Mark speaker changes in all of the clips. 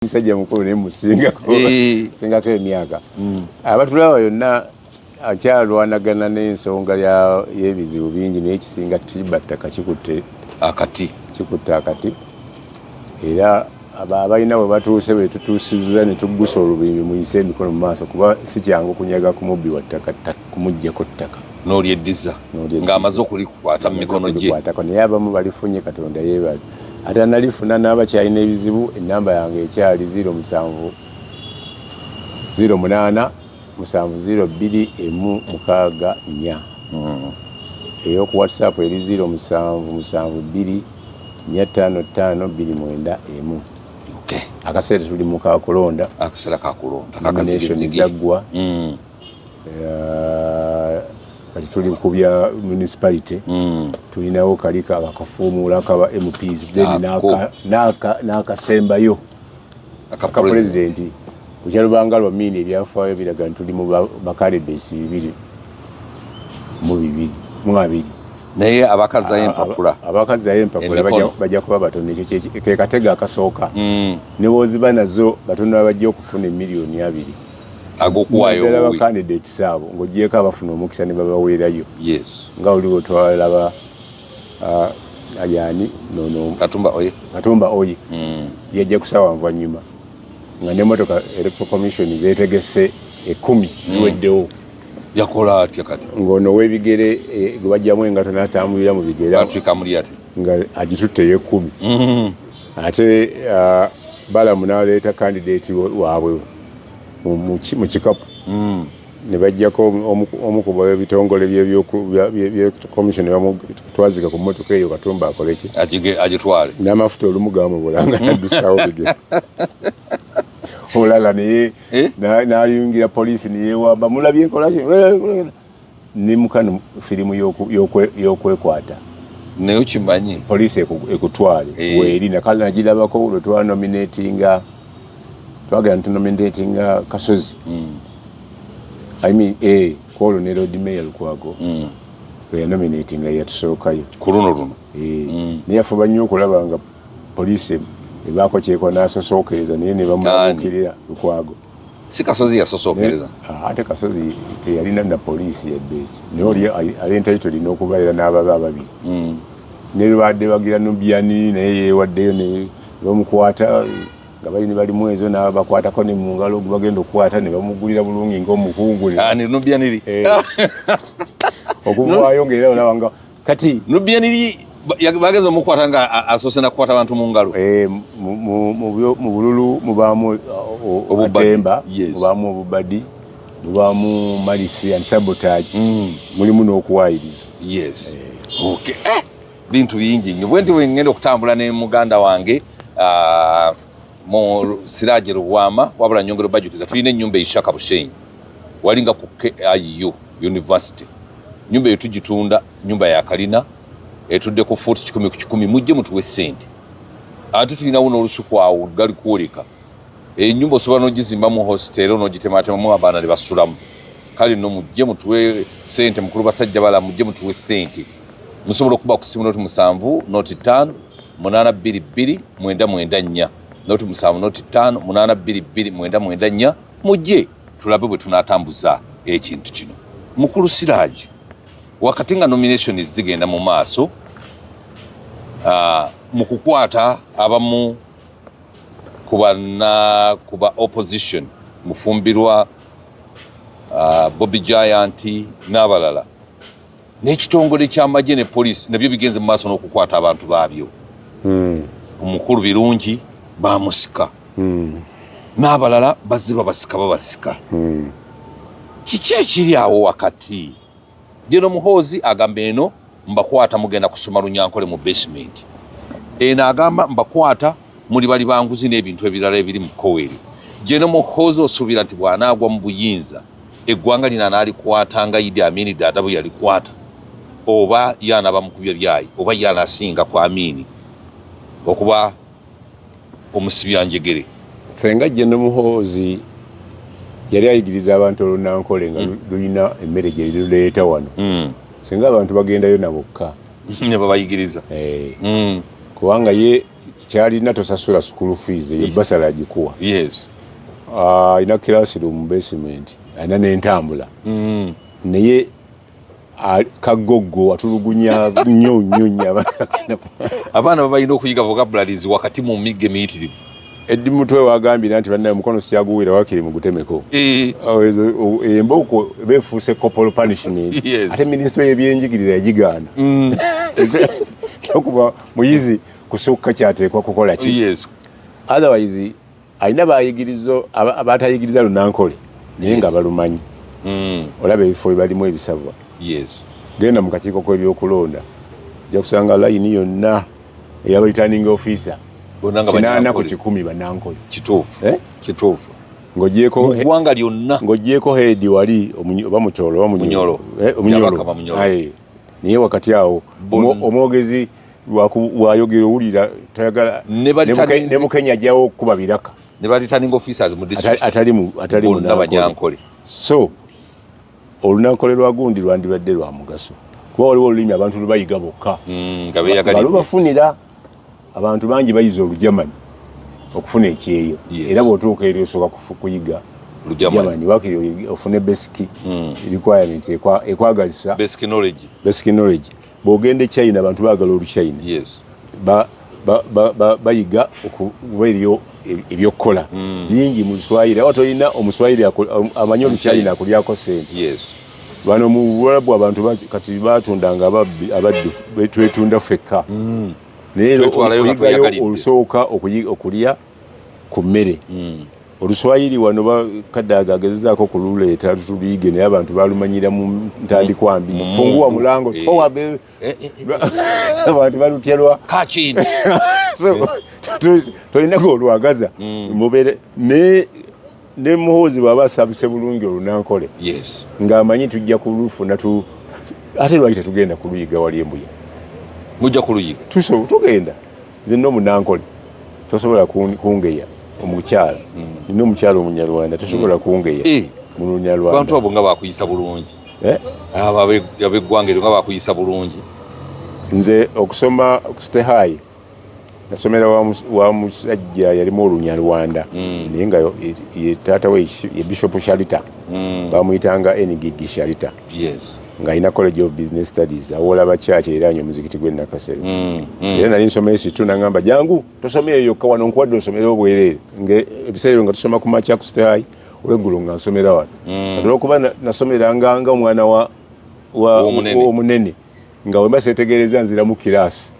Speaker 1: Musajja mukulu naye musingako singako emyaka. Abatulaba yonna akyalwanagana n'ensonga y'ebizibu bingi, naye ekisinga tiba ttaka kikutte
Speaker 2: akati.
Speaker 1: Kikutte akati, era abalina bwe batuuse bwe tutuusizza ne tuggusa olubimbi, muyise emikono mu maaso, kuba si kyangu kunyaga ku mubbi wa ttaka kumuggyako ttaka.
Speaker 2: N'olyeddiza ng'amaze okulikwata mu mikono gye.
Speaker 1: Naye abamu balifunye, Katonda yeebale. Ate analifuna n'abakyalina ebizibu, enamba yange ekyali 07 08 7 02 1 6 4. Ey'oku WhatsApp eri 0772 455 291. Akaseera tuli mu kakulonda.
Speaker 2: Akaseera kakulonda.
Speaker 1: Kakazigizigi zaggwa. Kati tuli ku bya municipality. Tulinawo kali akafuumuula kaba MPs, then n'akasembayo aka pulezidenti kukyalubanga lwa mini. Ebyafaayo biraga nti tuli mu bacandidates 220.
Speaker 2: Naye abakazayo empapula?
Speaker 1: Abakazayo empapula bajja kuba batono. Ekyo ke katego akasooka. Ne bwoziba nazo, batono abajja okufuna emiliyoni 20
Speaker 2: agokuwaayo.
Speaker 1: Ddala bacandidates abo, ng'ogyeko abafuna omukisa ne babaweerayo, nga oli wetwalaba yani nono.
Speaker 2: Katumba Oye.
Speaker 1: Katumba Oye yajja kusawa nvanyuma nga n'emmotoka Electoral Commission zeetegese 10 ziweddewo.
Speaker 2: Yakola atya kati?
Speaker 1: Ng'ono w'ebigere gwe bajjamu engato n'atambulira mu bigere.
Speaker 2: Patrick Amuriat.
Speaker 1: Nga agitutteyo 10. Ate Balamu n'aleeta candidate waabwe mu kikapu, ne bajjako omu ku ebitongole bye commission, bamutwazika ku mmotoka eyo. Katumba akole ki?
Speaker 2: Agitwale.
Speaker 1: N'amafuta olumu gamubulanga, naddusawo bigere. Olala naye n'ayingira poliisi neyewamba, mulabye enkola ki? Ne mukano firimu y'okwekwata.
Speaker 2: Naye okimanyi.
Speaker 1: Poliisi ekutwale. Weeri nakale nagirabako lwe twanominatinga, twagenda ntunominatinga Kasozi. I mean, kwolwo ne Lord Mayor Lukwago lwe yanominatinga, yatusookayo.
Speaker 2: Ku luno luno.
Speaker 1: Naye yafuba nnyo okulaba nga poliisi ebaako kyekola, n'asosookereza, naye ne bamulabuukirira Lukwago.
Speaker 2: Si Kasozi yasosookereza?
Speaker 1: Ate Kasozi teyalina na poliisi yadde eki, naye oli ali entitled n'okubeera n'ababa ababiri. Ne lwebadde bagira Nubian, naye yeewaddeyo ne bamukwata nga bali ne balimu ezo, n'abakwatako ne mu ngalo bagenda okukwata ne bamugulira bulungi ng'omukungu.
Speaker 2: Ani, Nubian Li?
Speaker 1: Okuvaayo ng'era olaba nga kati
Speaker 2: Nubian Li bageza omukwata nga asoose nakukwata abantu mu ngalo.
Speaker 1: Mu bululu mubaamu
Speaker 2: Obubadi.
Speaker 1: Katemba, mubaamu obubadi, mubaamu malice and sabotage, mulimu n'okuwaayiriza.
Speaker 2: Yes, okay. Bintu bingi nnyo. Bwe nti bwe ngenda okutambula ne muganda wange mu Siraje Lubwama. Wabula nyongera obajjukiza, tulina ennyumba eishaka Bushenyi, walinga ku KIU University. Nyumba eyo tugitunda, nyumba ya kalina etudde ku fuuti 100 ku 100. Mujje mutuwe sente. Ate tulinawo n'olusuku awo gali kwoleka enyumba, osobola n'ogizimbamu hostel, n'ogitematemamu abaana ne basulamu. Kale nno mujje mutuwe sente. Mukulu basajja bala, mujje mutuwe sente. Musobola okuba ku simu 070 05 822 994, 07 05 822 994. Mujje tulabe bwe tunatambuza ekintu kino. Mukulu Siraje, wakati nga nomination zigenda mu maaso, mu kukwata abamu ku banna ku ba opposition, Mufumbirwa, Bobby Giant n'abalala, n'ekitongole ky'amagye ne poliisi nabyo bigenze mu maaso n'okukwata abantu baabyo. Omukulu Birungi bamusika, n'abalala bazze babasika babasika. Kiki ekiri awo wakati? General Muhoozi agamba eno mbakwata mugenda kusoma Lunyankole mu basement, eno agamba mbakwata muli bali banguzi n'ebintu ebirala ebiri mu koweri. General Muhoozi, osuubira nti bw'anaagwa mu buyinza eggwanga lino anaalikwata nga Idi Amini Dada bwe yalikwata, oba ye anaaba mukubya byayi, oba ye anaasinga ku Amini okuba omusibyanjegere?
Speaker 1: Senga General Muhoozi yali ayigiriza abantu olunankole nga lulina emmere gye luleeta wano, singa abantu bagendayo nabokka
Speaker 2: ne babayigiriza.
Speaker 1: Kubanga ye Kyalina tosasula school fees, eyo basala agikuwa.
Speaker 2: Yes.
Speaker 1: Alina classroom basement, alina n'entambula. Naye kagoggo atulugunya nnyo nnyo nnyo
Speaker 2: abaana babalina okuyiga vocabularies wakati mu migga emiyitirivu.
Speaker 1: Eddy Mutwe wagambira nti bannaye omukono sikyaguwira wakiri mugutemeko. Embooko beefuuse corporal punishment. Ate minisitule y'ebyenjigiriza yagigaana. Tokuba muyizi kusukka kyateekwa kukola ki.
Speaker 2: Yes.
Speaker 1: Otherwise alina bayigirizo abatayigiriza lunankole naye nga balumanyi. Olaba ebifo bye balimu ebisava.
Speaker 2: Yes.
Speaker 1: Genda mu kakiiko k'ebyokulonda ojja kusanga layini yonna eyaba returning officer
Speaker 2: Bonna nga
Speaker 1: 80 ku
Speaker 2: Banyankole.
Speaker 1: 100 banankole.
Speaker 2: Kituufu.
Speaker 1: Eh?
Speaker 2: Kituufu.
Speaker 1: Ng'ogyeko
Speaker 2: Mu ggwanga lyonna.
Speaker 1: Ng'ogyeko head wali oba Mutoolo oba
Speaker 2: Munyoro.
Speaker 1: Omunyoro.
Speaker 2: Yabakama Munyoro.
Speaker 1: Aye. Naye wakati awo omwogezi wayogera owulira tayagala
Speaker 2: Ne ba
Speaker 1: ne Bukenya ajjawo okukuba biraka.
Speaker 2: Ne ba returning officers mu district.
Speaker 1: Atali
Speaker 2: Bonna
Speaker 1: munankole.
Speaker 2: Banyankole.
Speaker 1: So olunankole lwa gundi lwandibadde lwa mugaso kuba waliwo olulimi abantu lwe bayiga bokka
Speaker 2: Nga beeyagalidde.
Speaker 1: nga lubafunira. Abantu bangi bayize Olujamani okufuna ekyeyo. Era bw'otuuka eri osooka kuyiga
Speaker 2: Lujamani.
Speaker 1: Germany, wakiri ofune basic requirements ekwagazisa
Speaker 2: Basic knowledge.
Speaker 1: Basic knowledge. Bw'ogenda e China abantu baagala Oluchina. Bayiga okuba eriyo ebyokukola bingi mu Luswayiri awa tolina Omuswayiri amanyi Oluchina akulyako sente. Bano mu Buwalabu abantu kati batundanga abaddu twetunda ffekka. Naye era
Speaker 2: Twetwalayo nga
Speaker 1: okuyigayo
Speaker 2: tweyagalidde.
Speaker 1: olusooka okulya ku mmere. Oluswayiri wano Kadaga agezezaako okululeeta tuluyige naye abantu balumanyira mu ntandikwa mbi. Fungua mulango towa abantu balutyerwa.
Speaker 2: Kachini.
Speaker 1: So, tolina olwagaza mubeere ne Muhoozi bw'aba asabise bulungi olunankole ng'amanyi tujja kulufuna tu ate lwaki tetugenda kuluyiga wali embuya?
Speaker 2: Mujja kuluyiga.
Speaker 1: Tugenda. Nze nina omunankole tosobola kungeya omukyala, nina omukyala Omunyarwanda tosobola kungeya mu Lunyarwanda.
Speaker 2: Abantu abo nga bakuyisa bulungi.
Speaker 1: Eh?
Speaker 2: Abo ab'eggwanga eryo nga bakuyisa bulungi.
Speaker 1: Nze okusoma ku City High nasomera wa musajja yalimu Olunyarwanda naye nga ye taata we ye Bishop Shalita, bamuyitanga Engigi Shalita, ng'alina College of Business Studies awoolaba church eriraanye omuzikiti gw'e Nakasero. Era nali nsoma esitu nangamba jangu tosoma eyo yokka wano nkuwadde osomere obwereere. Nga ebiseera ebyo nga tusoma ku makya ku City High, olweggulo nga nsomera wano. Kati olwokuba nasomeranga nga omwana wa
Speaker 2: Ow'omunene.
Speaker 1: Omunene nga wemba seetegereza nziramu kiraasi.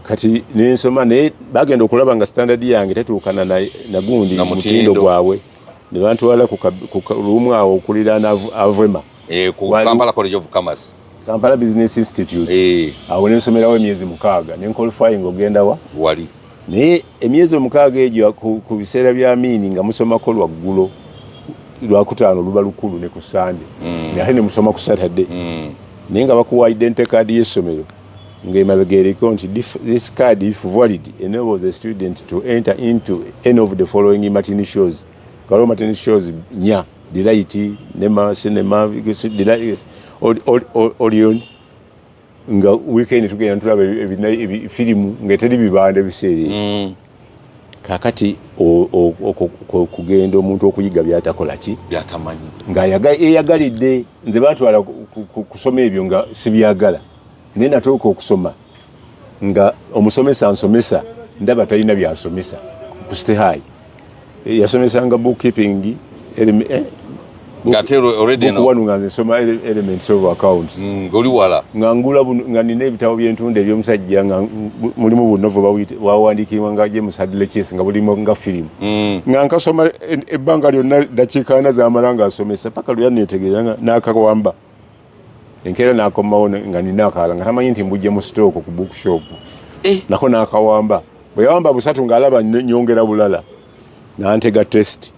Speaker 1: Kati nensoma naye bagenda okulaba nga standard yange tetuukana na gundi
Speaker 2: Na
Speaker 1: mutindo
Speaker 2: mutindo.
Speaker 1: gwabwe ne bantwala ku lumu awo okuliraana Avema.
Speaker 2: Ku Kampala College of Commerce.
Speaker 1: Kampala Business Institute. Awo nensomerawo emyezi 6 nenqualifying ogenda wa
Speaker 2: Wali.
Speaker 1: Naye emyezi 6 egyo ku biseera bya Amini nga musomako lwaggulo Lwakutaano luba lukulu ne ku Sande, naye ne musoma ku Saturday. Naye nga bakuwa identity card y'essomero ng'emabega eriko nti "This card, if valid, enables a student to enter into any of the following matinee shows." Waliwo matinee shows nnya: Delight, Nema Cinema, Delight, Orion. Nga weekend tugenda tulaba firimu nga teri bibanda ebiseera ebyo. Kakati kugenda omuntu okuyiga byatakola ki
Speaker 2: Byatamanyi.
Speaker 1: Nga eyagalidde. Nze bantwala kusoma ebyo nga sibyagala naye natuuka okusoma nga omusomesa nsomesa ndaba talina byasomesa ku City High. Yasomesanga bookkeeping
Speaker 2: Nga ate already
Speaker 1: book one nga nze nsoma elements of accounts.
Speaker 2: Ng'oli wala.
Speaker 1: Nga ngula nga nina ebitabo byentunda ebyomusajja nga mulimu bunovel wawandiikibwa nga James Hadley Chase nga bulimu nga firimu. Nga nkasoma ebbanga lyonna dakiika 40 zamala ng'asomesa paka lwe yanneetegereza nga n'akawamba enkeera n'akomawo nga nina akalala nga tamanyi nti mbujje mu stock ku bookshop. Nako n'akawamba bwe yawamba busatu ng'alaba nyongera bulala n'antega test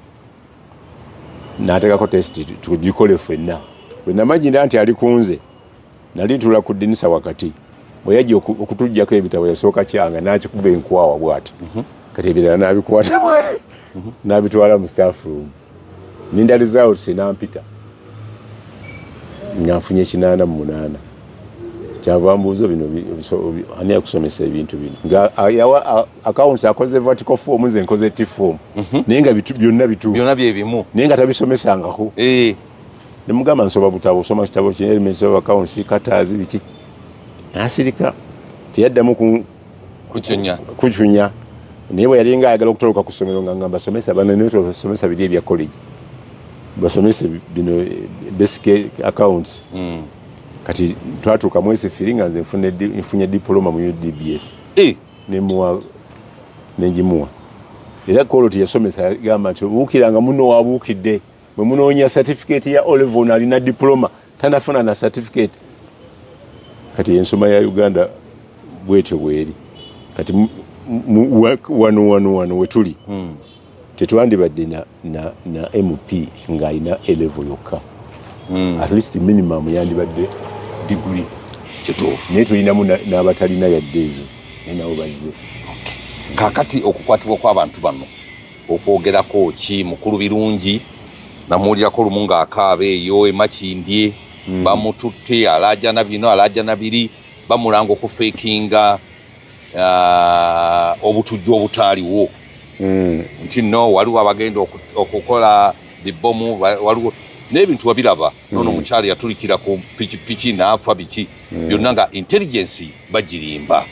Speaker 1: n'ategako test tugikole ffenna. Bwe namanyira nti ali ku nze nali ntula ku ddinisa wakati bwe yajja okutuggyako ebitabo yasooka kyanga n'akikuba enkwawa bw'ati. Kati ebirala n'abikwata bw'ati n'abitwala mu staff room. Ninda results nampita nga nfunye 88. Kyava mbuuza bino ani akusomesa ebintu bino, nga yawa accounts akoze vertical form, nze nkoze T form, naye nga byonna bituufu.
Speaker 2: Byonna byebimu.
Speaker 1: Naye nga tabisomesangako. Nemugamba nsoma butabo, osoma kitabo ki? Elements of accounts, Kataazi, biki. Nasirika, teyaddamu
Speaker 2: kucunya.
Speaker 1: Kucunya. Naye bwe yalinga ayagala okutoloka ku ssomero, nga ngamba somesa bano, naye tosomesa biri ebya college, basomese bino basic accounts. Kati twatuuka mu S3 nga nze nfunye diploma mu UDBS. Nemuwa, nengimuwa. Era kolo teyasomesa, yagamba nti obuukiranga muno wabuukidde bwe munoonya certificate ya O level, alina diploma, tanafuna na certificate. Kati ensoma ya Uganda bwetyo bweri. Kati wano wano wano wetuli, tetwandibadde na MP ng'alina A level yokka. At least minimum yandibadde degree.
Speaker 2: Kituufu.
Speaker 1: Naye tulinamu n'abatalina yadde ezo, naye nabo bazze.
Speaker 2: Kakati okukwatibwa kw'abantu bano okwogerako ki, mukulu Birungi? Namuwulirako lumu ng'akaaba eyo emakindye, bamututte, alaajana bino, alaajana biri, bamulanga okufeekinga obutujju obutaaliwo, nti no waliwo abagenda okukola bibomu, waliwo n'ebintu wabiraba nono. Omukyala yatulikira ku pikipiki n'afa, biki byonna nga intelligence bagirimba.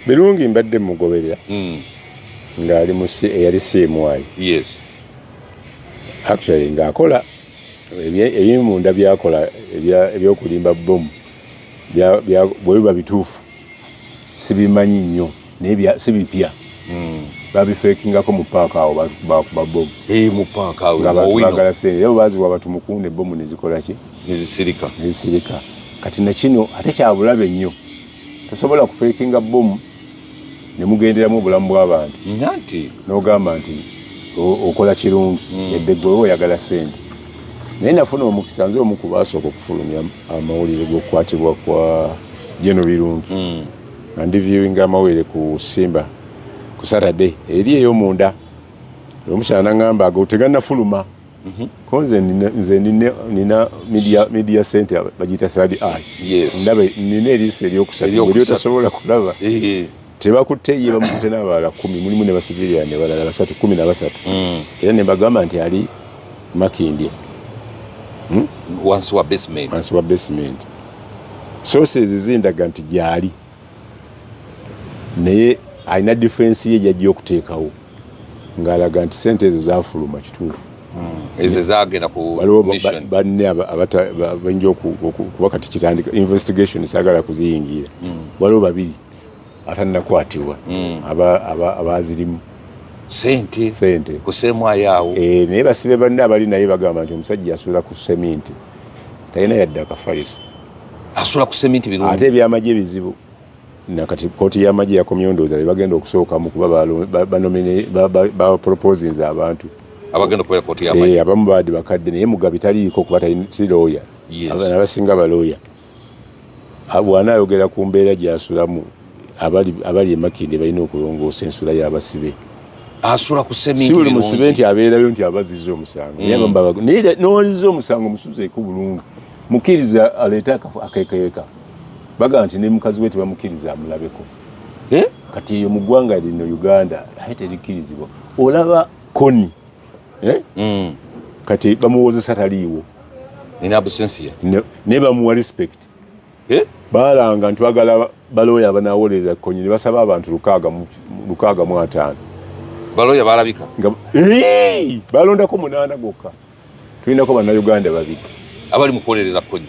Speaker 1: Birungi mbadde mugoberera ng'ali mu eyali CMI. Actually ng'akola ebimu munda byakola ebyokulimba bomu bwe biba bituufu sibimanyi nnyo, naye si bipya. Babifeekingako mu paaka awo, bakuba bomu.
Speaker 2: Eh, mu paaka awo.
Speaker 1: Ng'abantu
Speaker 2: Owino.
Speaker 1: baagala sente, era baziwa batumukunde, ebomu nezikola ki?
Speaker 2: Nezisirika.
Speaker 1: Nezisirika. Kati nakino ate kyabulabe nnyo, tosobola kufeekinga bomu ne mugenderamu obulamu bw'abantu.
Speaker 2: Nanti
Speaker 1: n'ogamba nti okola kirungi, yadde gwe oyagala sente. Naye nafuna omukisa, nze omu ku baasooka okufulumya amawulire g'okukwatibwa kwa General Birungi, nga ndi viewinga amawulire ku Simba ku Saturday eri ey'omunda, omukyala naŋŋamba ago tegannafuluma. Ko nze nze nina media center bagiyita third eye. Ndaba nina eriiso eryokusatu.
Speaker 2: Eryokusatu.
Speaker 1: Bwe lyotasobola kulaba. Tebakutte ye, bamukutte n'abalala 10, mulimu ne basiviliani balala basatu, 13. Era ne bagamba nti ali Makindye.
Speaker 2: Wansi wa basement.
Speaker 1: Wansi wa basement. Sources zindaga nti gyali, naye alina defense ye gyajja okuteekawo ng'alaga nti sente ezo zafuluma kituufu.
Speaker 2: Ezo zagenda ku
Speaker 1: Waliwo
Speaker 2: mission.
Speaker 1: banne bayinza kuba kati kitandika investigation, saagala kuziyingira. Waliwo babiri atannakwatibwa abazirimu.
Speaker 2: Sente.
Speaker 1: Sente.
Speaker 2: Kuseemwayo awo.
Speaker 1: Eh, naye basibe banne abali naye bagamba nti omusajja asula ku seminti, talina yadde akafaliso.
Speaker 2: Asula ku seminti, Birungi?
Speaker 1: Ate ebyamagye bizibu. Nakati kooti y'amagye yakomyewo, ndowooza be bagenda okusookamu kuba baproposinze abantu
Speaker 2: abagenda okubeera kooti y'amagye.
Speaker 1: Eh, abamu baadi bakadde, naye Mugabi taliiko kuba si looya. Abasinga balooya. Bw'anaayogera ku mbeera gy'asulamu, abali emakinde balina okulongoosa ensula y'abasibe.
Speaker 2: Asula ku
Speaker 1: Si
Speaker 2: seminti,
Speaker 1: buli musibe
Speaker 2: Birungi.
Speaker 1: nti abeerayo nti abaziza omusango. Naye abamu naye n'owaliza omusango musuzeeko bulungi, mukkiriza aleete akekeeka. Bagamba nti ne mukazi we tebamukkiriza amulabeko.
Speaker 2: Eh?
Speaker 1: Kati eyo mu ggwanga lino Uganda aye terikkirizibwa. Olaba Kony, eh? Kati bamuwozesa taliiwo.
Speaker 2: Nina absentia.
Speaker 1: Naye bamuwa respect.
Speaker 2: Eh?
Speaker 1: Balanga nti bagala balooya abanawolereza Kony, ne basaba abantu 665.
Speaker 2: Balooya balabika.
Speaker 1: Nga balondako 8 gokka, tulinako bannayuganda babiri
Speaker 2: abali mu kuwolereza Kony.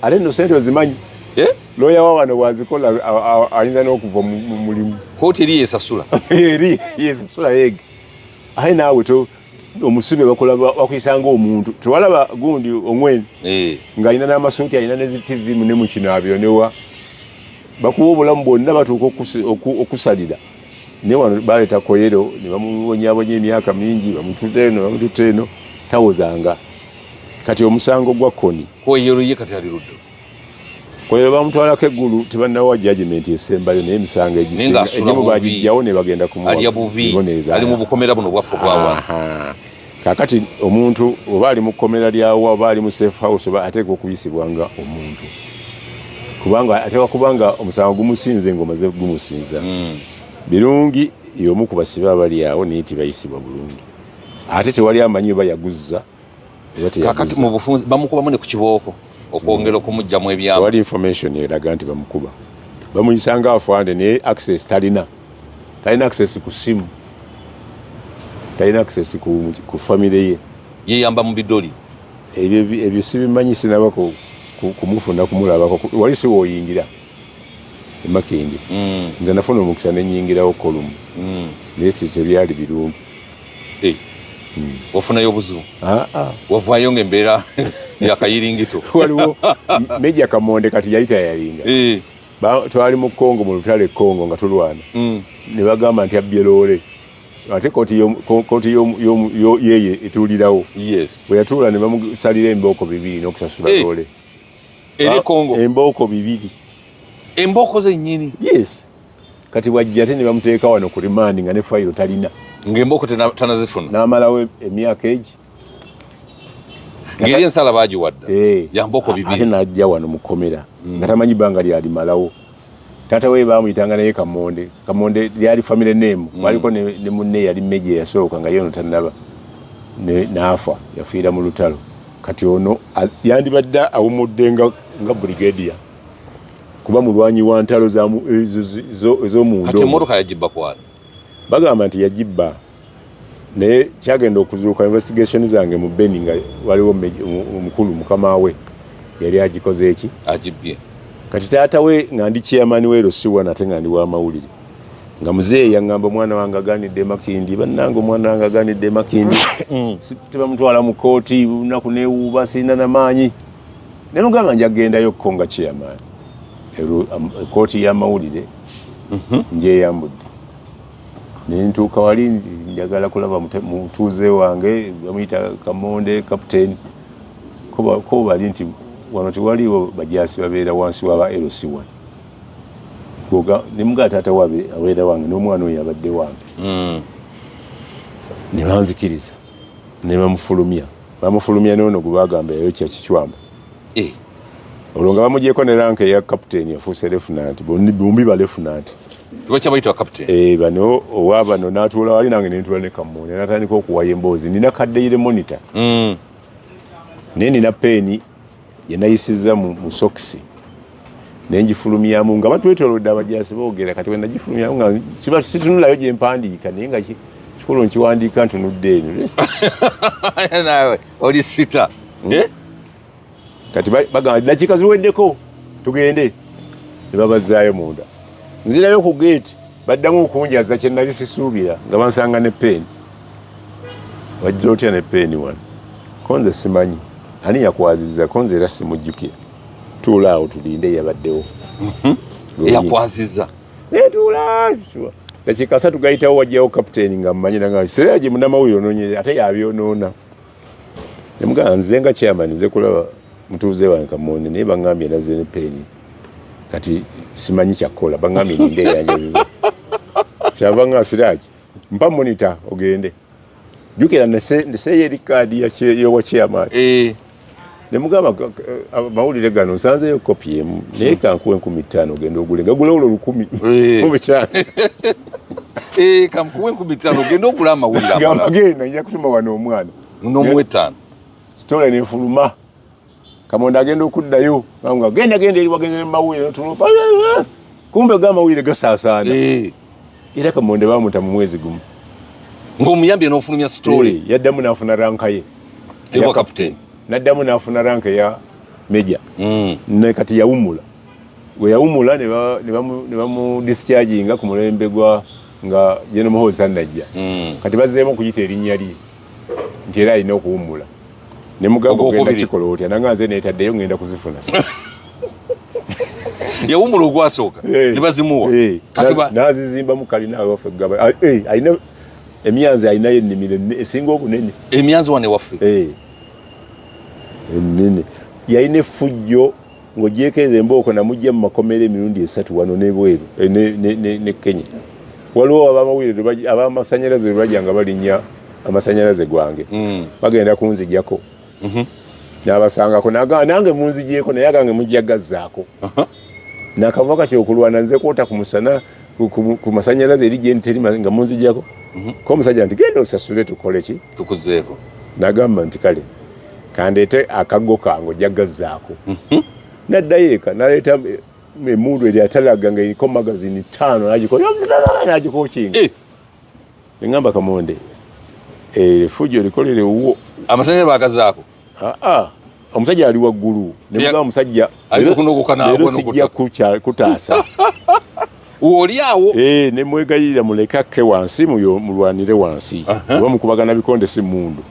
Speaker 1: Ate nno sente ozimanyi.
Speaker 2: Eh?
Speaker 1: Looya wa wano bwazikola ayinza n'okuva mu mulimu.
Speaker 2: Kooti eri yesasula.
Speaker 1: Eri yesasula ege. Aye naawe to omusibe bakola bakuyisa ng'omuntu. Tewalaba gundi Ongwen ng'alina n'amasuuti, alina ne zi TV ne mu kinaabiro, newa bakuwa obulamu bwonna, batuuka okusalira. Naye wano baleeta Kwoyelo ne bamubonyabonya emyaka mingi, bamututa eno, bamututa eno, tawozanga. Kati omusango gwa Kony.
Speaker 2: Kwoyelo ye kati ali ludda?
Speaker 1: Kwoyelo bamutwalako eggulu, tebannawa judgment esembayo, naye emisango
Speaker 2: Naye
Speaker 1: egisinga
Speaker 2: ng'asula
Speaker 1: egimu
Speaker 2: bubi.
Speaker 1: bagijjawo ne bagenda kumuwa
Speaker 2: Alya bubi.
Speaker 1: bibonerezo.
Speaker 2: Ali mu bukomera buno bwaffe bwawa.
Speaker 1: Aha. Kaakati omuntu oba ali mu kkomera lyawa oba ali mu safe house oba ateekwa okuyisibwa nga omuntu. Kubanga ateekwa kubanga omusango gumusinze ng'omaze gumusinza. Birungi y'omu ku basibe abali awo, naye tibayisibwa bulungi, ate tewali amanyi oba yaguzza oba
Speaker 2: Kakati
Speaker 1: teyaguzza.
Speaker 2: Mu bufunzi bamukubamu ne ku kibooko okwongera okumugjamu ebyama.
Speaker 1: Tewali information eraga nti bamukuba. Bamuyisa nga afande, naye access talina, talina access ku simu, talina access ku famire ye.
Speaker 2: Yeyamba mu bidoli.
Speaker 1: Ebyo sibimanyi, sinaba kumufuna kumulabako. Wali si woyingira emakindi. Nze nafuna omukisa nenyingirawo kolumu, naye tebyali birungi.
Speaker 2: Eh. Wafunayo obuzibu?
Speaker 1: Ah, ah.
Speaker 2: Wavaayo ngaembeera yakayiringito?
Speaker 1: Waliwo Meja Kamonde, kati yali tayalinga. Twali mu Congo, mu lutalo e Congo nga tulwana, ne bagamba nti abbye loole, ate kooti yeye etuulirawo. Bwe yatuula ne bamusalira embooko 2 n'okusasula loole.
Speaker 2: Eri Congo?
Speaker 1: Embooko 2.
Speaker 2: Embooko zennyini?
Speaker 1: Yes. Kati bwajja ate ne bamuteeka wano ku rimandi nga ne fayiro talina.
Speaker 2: Ng'embooko tanazifuna.
Speaker 1: N'amalawo emyaka egi.
Speaker 2: Ng'eri ensala bagiwadda
Speaker 1: Eh.
Speaker 2: ya mbooko
Speaker 1: Ate
Speaker 2: 2.
Speaker 1: n'ajja wano mu kkomera nga tamanyi bbanga lyalimalawo. Taata we baamuyitanga naye Kamonde. Kamonde lyali family name. Waliko ne munne yali meja eyasooka nga ye ono tannaba n'afa, yafiira mu lutalo. Kati ono yandibadde awummudde nga brigadier, kuba mulwanyi wa ntalo ez'omunda.
Speaker 2: Kati emmotoka yagibba kwani?
Speaker 1: Bagamba nti yagibba, naye kyagenda okuzuuka investigation zange mu Beni nga waliwo omukulu mukama we yali agikoze eki?
Speaker 2: Agibbye.
Speaker 1: Kati taata we, nga ndi chairman we LC1 ate nga ndi w'amawulire, nga muzeeyi yaŋŋamba, "Omwana wange aganidde Makindi, bannange, omwana wange aganidde Makindi. Tebamutwala mu kooti, lunaku neewuuba, sirina namaanyi." Ne mugamba nja kugendayokko nga chairman. Kooti y'amawulire njeyambudde, nentuuka wali, njagala kulaba mutuuze wange bamuyita Kamonde Captain. Ko bali nti wano tewaliwo bajasi babeera wansi waba LC1. Nemugaa taata wabe abeera wange n'omwana oyo abadde wange. Ne banzikiriza ne bamufulumya, bamufulumya noono gwe bagamba yayokya Kichwamba. Olwo nga bamugyeko ne rank eya captain, yafuuse lieutenant, bombi ba lieutenant.
Speaker 2: Tebakyabayita captain?
Speaker 1: Eh, bano owa bano n'atuula wali, nange nentuula ne Kamonde, n'atandika okuwaya emboozi. Nina ka Daily Monitor, naye nina peeni gye nayisizza mu sokisi nenjifulumyamu nga batwetolodde abajasi boogera. Kati we nagifulumyamu nga kiba situnulayo gye mpandiika, naye nga kikulu nkiwandiika ntunudde eno.
Speaker 2: Nawe oli sita. Eh?
Speaker 1: Kati bagamba dakiika ziweddeko tugende, ne babazaayo munda. Nzirayo ku geeti, baddamu okunjaza kye nali sisuubira, nga bansanga ne peeni. "Wajja otya ne peeni wano?" "Ko nze simanyi ani yakwazizza, ko nze era simujjukira. Tuula awo tulinde yabaddewo."
Speaker 2: Eyakwazizza.
Speaker 1: Netuula dakiika 3 gayitawo, wajjawo kapiteeni nga mmanyi, nanga siraje munnamawulire onoonyeza ate yabyonoona. Nemugamba nze nga chairman nze kulaba mutuuze wange Kamonde, naye baŋŋambye nazze ne peeni, kati simanyi kyakkola, baŋŋambye ninde eyanjaziza. Kyava nga Siraji, mpa Monitor ogende. Jjukira ndeseeyo eri kaadi y'owa chairman. Nemugamba amawulire gano nsanzeyo kopi emu, naye kankuwa 5,000 ogende ogule, gagula olwo lukumi mu bitaano.
Speaker 2: Eh, kamukuwe 5,000 ogende ogula amawulire
Speaker 1: Gamba
Speaker 2: amalala.
Speaker 1: genda, nja kutuma wano omwana.
Speaker 2: N'omuwa 5.
Speaker 1: Sitole nefuluma, Kamonda agenda okuddayo nga genda genda eri wagenze mumawulire notulupa, kumbe ga amawulire gasaasaana. Era Kamonde bamuta mu mwezi gumu.
Speaker 2: Ng'omuyambye n'ofulumya story.
Speaker 1: Eh, yaddamu n'afuna rank ye
Speaker 2: Ewa captain.
Speaker 1: N'addamu n'afuna rank eya meja. Ne kati yawumula, we yawumula ne bamu discharginga ku mulembe gwa nga General Muhoozi tannajja. Kati bazzeemu okuyita erinnya lye nti era alina okuwummula. Ne mugamba ogenda
Speaker 2: Ogwokubiri.
Speaker 1: kikola otya? Nanga nze neetaddeyo ngenda kuzifuna.
Speaker 2: Yawummula ogwasooka ne bazimuwa. Kati
Speaker 1: N'azizimbamu kalina awaffe gaba. Ah, eh, alina emyanzi, alinayo ennimiro esinga obunene.
Speaker 2: Emyanzi wane waffe?
Speaker 1: Eh. Ennene. Yalina effujjo ng'ogyeko embooko, namujja mu makomera emirundi 3 wano n'ebweru, ne Kenya. Waliwo abamawulire ab'amasanyalaze lwe bajja nga balinnya amasanyalaze gwange, bagenda kunzigyako, n'abasangako, n'agamba nange munzigyeko, naye agange mujja gazzaako. Nakava kati okulwana nze kwota ku musana ku masanyalaze eri gye nteri nga munzijjako. Ko omusajja nti genda osasule tukole ki?
Speaker 2: Tukuzeeko.
Speaker 1: Nagamba nti kale kandeete akaggo kange ojja gazzaako. Naddayo eka naleeta emmundu eri atalaga nga eriko magazini 5 n'agikokinga. Ngamba Kamonde, effujjo likolere wuwo.
Speaker 2: Amasanyalaze bagazaako?
Speaker 1: Aa, omusajja ali waggulu. Ne mugamba omusajja leero sijja kutaasa.
Speaker 2: Oli awo?
Speaker 1: Ne mwegayirira muleke akke wansi mulwanire wansi. Oba mukubagana bikonde si mmundu.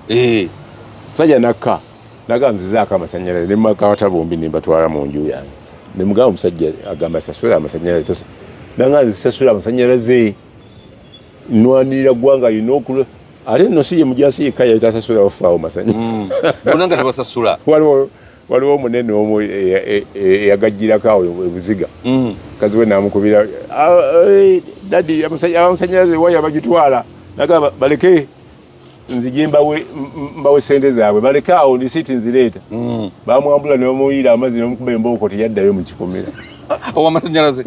Speaker 1: Omusajja nakka naga nzizaako amasanyalaze ne mmakawata bombi ne mbatwala mu nju yange. Ne mugamba omusajja agamba sasula amasanyalaze. Nanga nzisasula amasanyalaze. Nwanirira ggwanga lina okula. Ate nno si ye mujasi yekka yali tasasula wafaawo masanyalaze.
Speaker 2: Bonna nga tebasasula.
Speaker 1: Waliwo omunene omu eyagajjirako awo e Buziga. Mukazi we n'amukubira, daddy, amasanyalaze waya bagitwala. Nagamba baleke nzije mbawe sente zaabwe, baleke awo risiiti nzireeta. Bamwambula ne bamuyiira amazzi ne bamukuba embooko teyaddayo mu kikomera.
Speaker 2: Ow'amasanyalaze?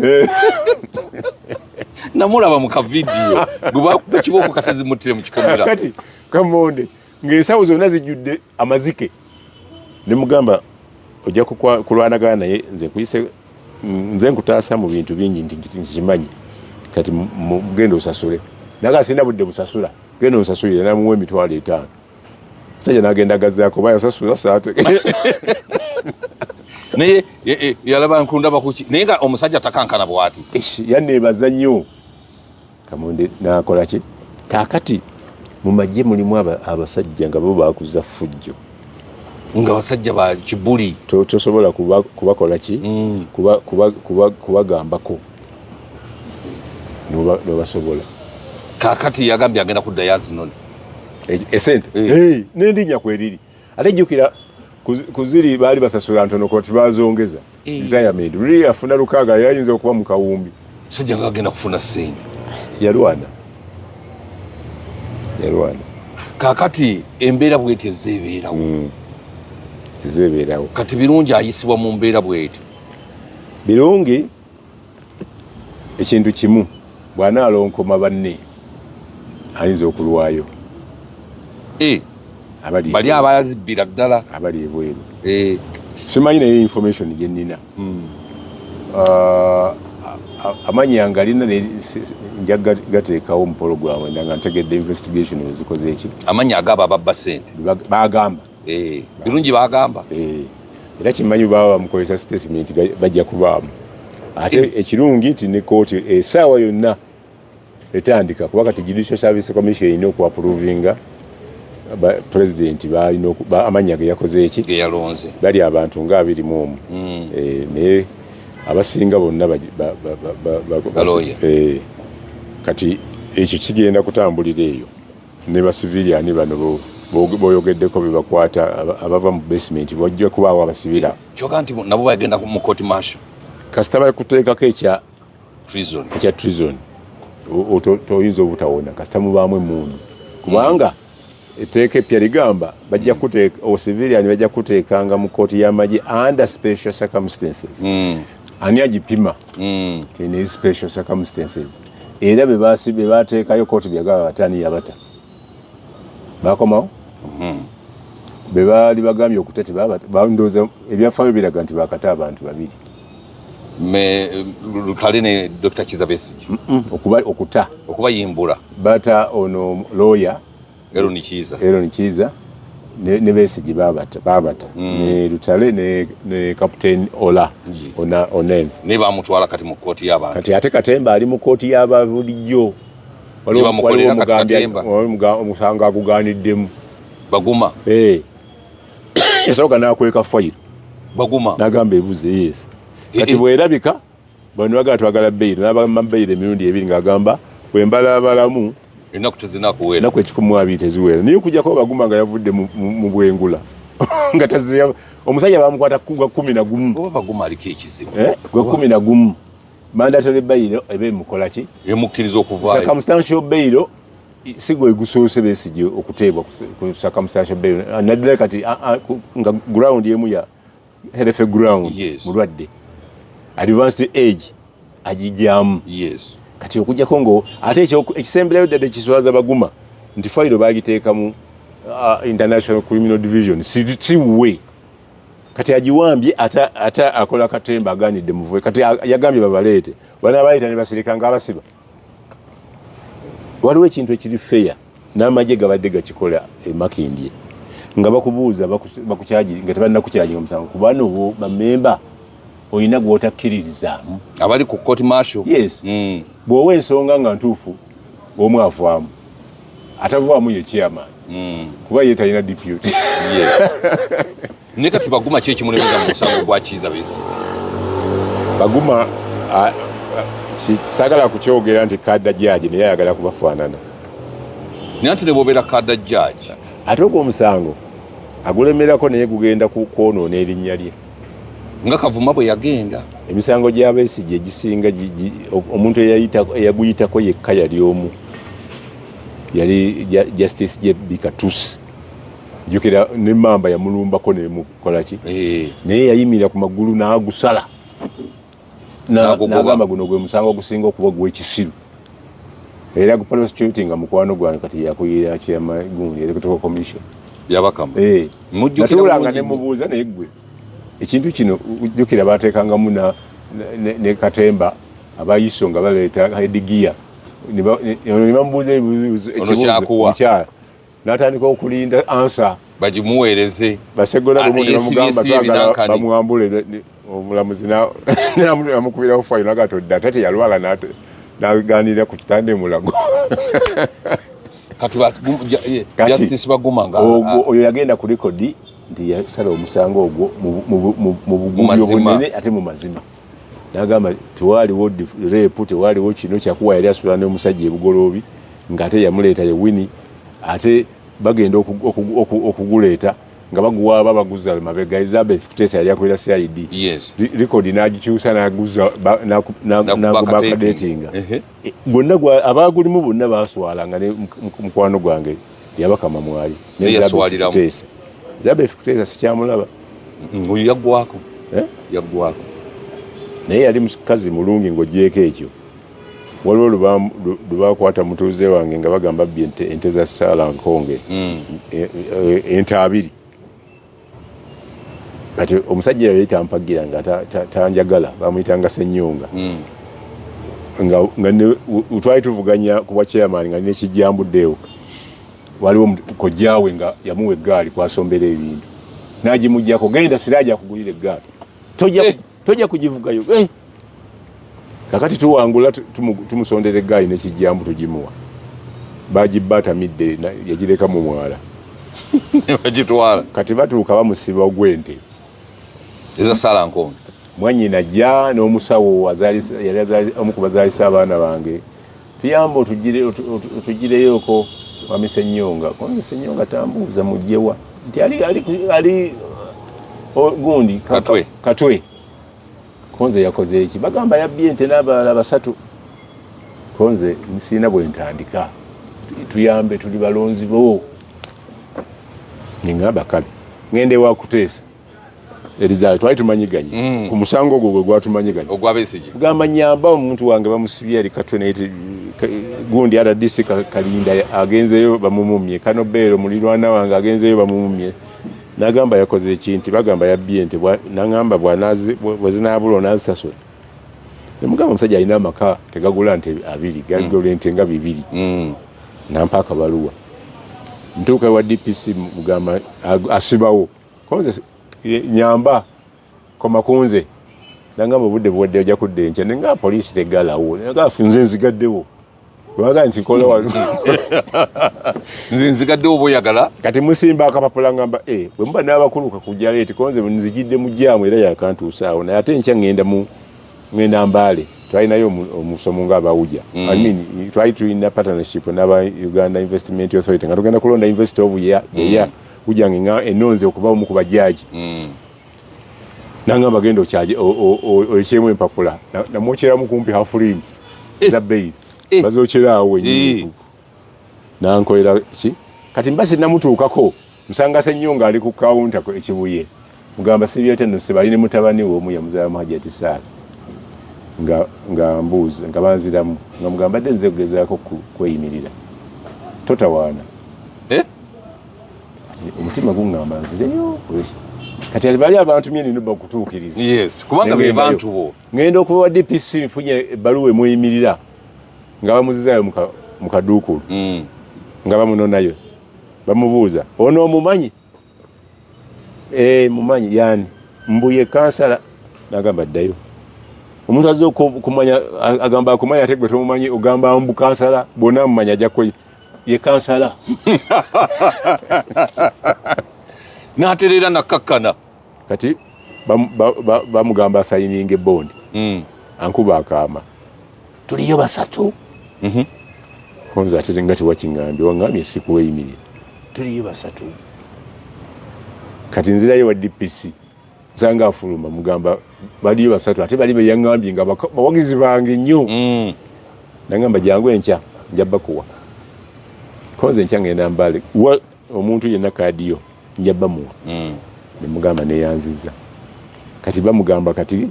Speaker 2: Namulaba mu kavidiyo gwe bakuba ekibooko kati zimuttire mu kikomera.
Speaker 1: Kati Kamonde ng'ensawo zonna zijjudde amazike. Ne mugamba ojja kulwanagana naye nze nkuyise, nze nkutaasa mu bintu bingi nti nkimanyi. Kati genda osasule. Naga sirina budde busasula. Genda osasulire namuwa 5,000. Musajja n'agenda agazaako oba yasasula saate.
Speaker 2: Naye yalaba nkundaba kuki? Naye nga omusajja takankana bw'ati.
Speaker 1: Yanneebaza nnyo. Kamonde n'akola ki? Kaakati mu magye mulimu abasajja nga bo baakuza ffujjo.
Speaker 2: Nga basajja ba kibuli.
Speaker 1: Tosobola kubakola ki? Kubagambako. N'obasobola.
Speaker 2: Kaakati yagambye agenda kuddayo azinone.
Speaker 1: Esente? N'endinya kweriri. Ate jjukira kuziri baali basasula ntono ko tebazongeza. Retirement. Luli afuna 6 yayinza okuba mu kawumbi.
Speaker 2: Musajja nga agenda kufuna ssente.
Speaker 1: Yalwana. Yalwana.
Speaker 2: Kaakati embeera bw'eti ezeebeerawo.
Speaker 1: Ezeebeerawo.
Speaker 2: Kati Birungi ayisibwa mu mbeera bw'eti.
Speaker 1: Birungi ekintu kimu bw'anaalonkoma banne ayinza okulwayo.
Speaker 2: Bali abazibbira ddala.
Speaker 1: Abali ebweru. Simanyi naye information gye nnina. Amannya nga alina nja gateekawo mu program nga ntegedde investigation ezikoze eki.
Speaker 2: Amannya agaba ababba ssente.
Speaker 1: Bagamba.
Speaker 2: Birungi bagamba.
Speaker 1: Era kimanyi baba bamukozesa statement bajja kubaamu. Ate ekirungi nti ne kooti essaawa yonna etandika kuba kati Judicial Service Commission erina okuapprovinga president balina amannya ge yakoze eki?
Speaker 2: Ge yalonze.
Speaker 1: Bali abantu nga 21. Naye abasinga bonna
Speaker 2: Balooya.
Speaker 1: Kati ekyo kigenda kutambulira eyo ne ba civilian bano boyogeddeko be bakwata abava mu basement bajja kubaawo abasibira.
Speaker 2: Kyokka nti nabo bagenda mu court martial.
Speaker 1: Kasita bakuteekako ekya
Speaker 2: treason.
Speaker 1: Ekya treason. Toyinza obutawona kasita mubaamu emmundu. Kubanga etteeka eppya ligamba bajja kuteeka, o civilian bajja kuteekanga mu kkooti y'amagye under special circumstances. Ani agipima? Tene special circumstances. Era be bateekayo kkooti byagaba batani yabata. Bakomawo? Be baali bagambye okuta bandooza ebyafaayo biraga nti baakata abantu babiri.
Speaker 2: Lutale ne Dr. Kizza Besigye.
Speaker 1: Okuta.
Speaker 2: Okubayimbula.
Speaker 1: Bata ono lawyer
Speaker 2: Aaron Kiiza.
Speaker 1: Aaron Kiiza ne Besigye babata. Ne Lutale ne Captain Ola Onen.
Speaker 2: Ne bamutwala kati mu kkooti y'abantu.
Speaker 1: Kati ate Katemba ali mu kkooti y'ababulijjo.
Speaker 2: Waliwo Katemba.
Speaker 1: Omusango agugaaniddemu.
Speaker 2: Baguma.
Speaker 1: Yasooka n'akweka fayiro.
Speaker 2: Baguma.
Speaker 1: N'agamba ebuze, yes. Kati bw'erabika, bano bagala twagala beyiro, n'abagamba beyiro emirundi ebiri ng'agamba bwe mbalabalamu
Speaker 2: ennaku tezinakuwera.
Speaker 1: Ennaku 120 teziwera. Naye okuggyako Baguma nga yavudde mu bwengula. Nga taziya, omusajja bamukwata gwa 11.
Speaker 2: Oba Baguma aliko ekizibu.
Speaker 1: Gwa 11. Mandatory bail eba emukola ki?
Speaker 2: Emukkiriza okuvaayo.
Speaker 1: Circumstantial bail si gwe gusoose Besigye okuteebwa ku circumstantial bail. Naddala kati nga ground emu ya health ground,
Speaker 2: Yes.
Speaker 1: mulwadde. Advanced age agijjamu. Kati okujjako ngo ate ekisemberayo ddala kiswaza Baguma nti fayiro bagiteeka mu International Criminal Division, si wuwe. Kati agiwambye, ate akola katemba, aganidde muvuwe. Kati yagambye babaleete, banabaleeta ne basirika ng'abasiba. Waliwo ekintu ekiri fair, n'amagye gabadde gakikola emakindye nga bakubuuza bakucharge nga tebannakucharginga musango, kubano bo bamemba olina gwotakkiririzaamu.
Speaker 2: Abali ku court martial.
Speaker 1: Yes. Bw'owa ensonga nga ntuufu, omu avaamu, atavaamu ye chairman, kuba ye talina deputy.
Speaker 2: Naye kati Baguma ki ekimulemeza mu musango gwa Kiiza Besigye?
Speaker 1: Baguma saagala kukyogera nti cadre judge, naye ayagala kubafaanana.
Speaker 2: Naye ate ne bwobeera cadre judge,
Speaker 1: Ate ogwo omusango agulemerako, naye gugenda kwonoona erinnya lye.
Speaker 2: Nga Kavuma bwe yagenda.
Speaker 1: Emisango gy'Abesigye egisinga omuntu eyaguyitako yekka yali omu, yali Justice JB Katusi. Jjukira nemamba yamulumbako nemukolaki, naye yayimirira ku magulu n'agusala.
Speaker 2: N'agugoba.
Speaker 1: N'agamba guno gwe musango ogusinga okuba gw'ekisiru, era gu prosecuting nga mukwano gwange kati yakuyira kyamagundi Electoral Commission.
Speaker 2: Byabakama. Mujjukira
Speaker 1: Natuulanga
Speaker 2: bulungi.
Speaker 1: Nemubuuza, naye gwe ekintu kino, jjukira bateekangamu ne katemba abayiso nga baleeta headgear, ne bamubuuza ebibuuzo.
Speaker 2: Ono kyakuwa.
Speaker 1: Mukyala n'atandika okulinda answer.
Speaker 2: Bagimuweereze.
Speaker 1: Basegona
Speaker 2: Ah,
Speaker 1: lumu ne bamugamba
Speaker 2: yesibye
Speaker 1: twagala
Speaker 2: ebinankani.
Speaker 1: bamwambule, omulamuzi namukubirawo fayiro nagatodde, ate teyalwala, naganira ku kitanda emulago.
Speaker 2: Kati
Speaker 1: Kati,
Speaker 2: Justice Baguma nga
Speaker 1: Oyo yagenda ku record nti yasala omusango ogwo mu bugubi
Speaker 2: Mazima.
Speaker 1: obunene, ate mu mazima. Nagamba tewaaliwo rape, tewaaliwo kino kyakuwa, yali asula n'omusajja ebugoloobi ng'ate yamuleeta ye Wini, ate bagenda okuguleeta nga baguwaaba baguza mabega. Elizabeth Kutesa yali akolera CID. Record n'agikyusa n'aguza
Speaker 2: Nakuba
Speaker 1: n'agubakadetinga.
Speaker 2: Ehe.
Speaker 1: Gwonna abagulimu bonna baswala, nga ne mukwano gwange Yabakama mwali ne
Speaker 2: Naye
Speaker 1: Elizabeth
Speaker 2: yaswaliramu.
Speaker 1: Kutesa. Elizabeth Kutesa sikyamulaba.
Speaker 2: Oyo yaggwako.
Speaker 1: Eh?
Speaker 2: Yaggwako.
Speaker 1: Naye yali mukazi mulungi. Ng'ogyeko ekyo, waliwo lwe bakwata mutuuze wange nga bagamba bbye ente za Saala Nkonge, ente 20. Kati omusajja yali tampagira nga tanjagala, bamuyitanga Senyonga. Nga twali tuvuganya ku bwa chairman nga nekijjambuddeewo, waliwo kojjaawe nga yamuwa eggaali kwasombera ebintu, n'agimugjako, genda siraaja akugulira eggaali.
Speaker 2: Eh.
Speaker 1: Tojja kugivugayo. Eh! Kakati tuwangula, tumusondera eggaali nekijjambu tugimuwa, bagibba atamidde, yagireka mu mwala.
Speaker 2: Bagitwala.
Speaker 1: Kati batuuka bamusiba ogw'ente
Speaker 2: eza Saala Nkonge.
Speaker 1: Mwanyina ajja n'omusawo yali omu ku bazaalisa abaana bange, tuyamba otugireyoko mwami Senyonga. Mwami Senyonga tambuuza mugyewa nti ali gundi
Speaker 2: Katwe.
Speaker 1: Katwe konze yakoze eki, bagamba yabbye ente n'abalala basatu. Konze nsiina bwe ntandika, tuyambe tuli balonzi bo. Ningamba kale ngende wa Kuteesa Elizabeth, twali tumanyiganye ku musango ogwo gwe gwatumanyiganye.
Speaker 2: Ogwa Besigye.
Speaker 1: Kugamba nyamba omuntu wange bamusibye ali Katwe, naye gundi RDC Kalinda agenzeyo bamumumye, kano beero mulirwana wange agenzeyo bamumumye. Nagamba yakoze ekinti, bagamba yabbye ente, nagamba bwe zinaabula onazisasula. Nemugamba omusajja alina amaka tegagula nte 20, gagula ente nga 2. Nampa akabaluwa, ntuuka ewa DPC, mugamba asibawo konze nyamba koma kunze. Nangamba obudde buwadde, ojja kudda enkya. Nenga poliisi teggalawo, nga nze nzigaddewo, lwaga nti nkola wano.
Speaker 2: Nze nzigaddewo oba oyagala.
Speaker 1: Kati musimba akapapula, ngamba eh, bwe muba n'abakulu kakujja leeti konze nzijidde mu jaamu era yakantuusaawo, naye ate enkya ngenda mu ngenda Mbaale, twalinayo omusomo nga abawuja. I mean, twali tulina partnership n'aba Uganda Investment Authority nga tugenda kulonda investor of year, the year ujange nga enonze okuba omu ku bajaji. Nangamba genda okyaje okyemu empapula. Namwokyeramu kumpi half ream za bail. Bazokyera awo wennyini. Nankolera ki, kati mba sinnamutuukako, musanga Senyonga ali ku kawunta ekibuye, mugamba sibyete nno sebali ne mutabani we omu yamuzaala Muhajati Saala. Nga mbuuza, nga banziramu, nga mugamba dde nze kugezaako kweyimirira, totawaana.
Speaker 2: Eh?
Speaker 1: Omutima guŋŋamba nzireyo. Kati bali abantu mye nina bakutuukiriza.
Speaker 2: Yes, kubanga be bantu bo.
Speaker 1: Ngenda okuba wa DPC, nfunye ebbaluwa emuyimirira, nga bamuzizaayo mu kaduukulu. Nga bamunonayo, bamubuuza, ono omumanyi? Mumanyi yani mbuye kansala. Nagamba ddayo. Omuntu azze okumanya, agamba akumanya, ate gwe tomumanyi, ogamba mbu kansala, bwonna mumanya ajja ye kansala.
Speaker 2: N'atereera nakkakkana.
Speaker 1: Kati bamugamba asayininga ebondi. Ankuba akaama, tuliyo basatu. Konza ate nga tewakiŋŋambye, waŋŋambye sikuweyimirira, tuliyo basatu. Kati nzirayo wa DPC, nsanga afuluma, mugamba baliyo basatu, ate bali beyaŋŋambye nga bawagizi bange nnyo. Nagamba jangu enkya nja bakuwa. Konze enkya ngenda Mbale, wa omuntu yenna kaadi yo nja bamuwa. Nemugamba neyanziza. Kati bamugamba kati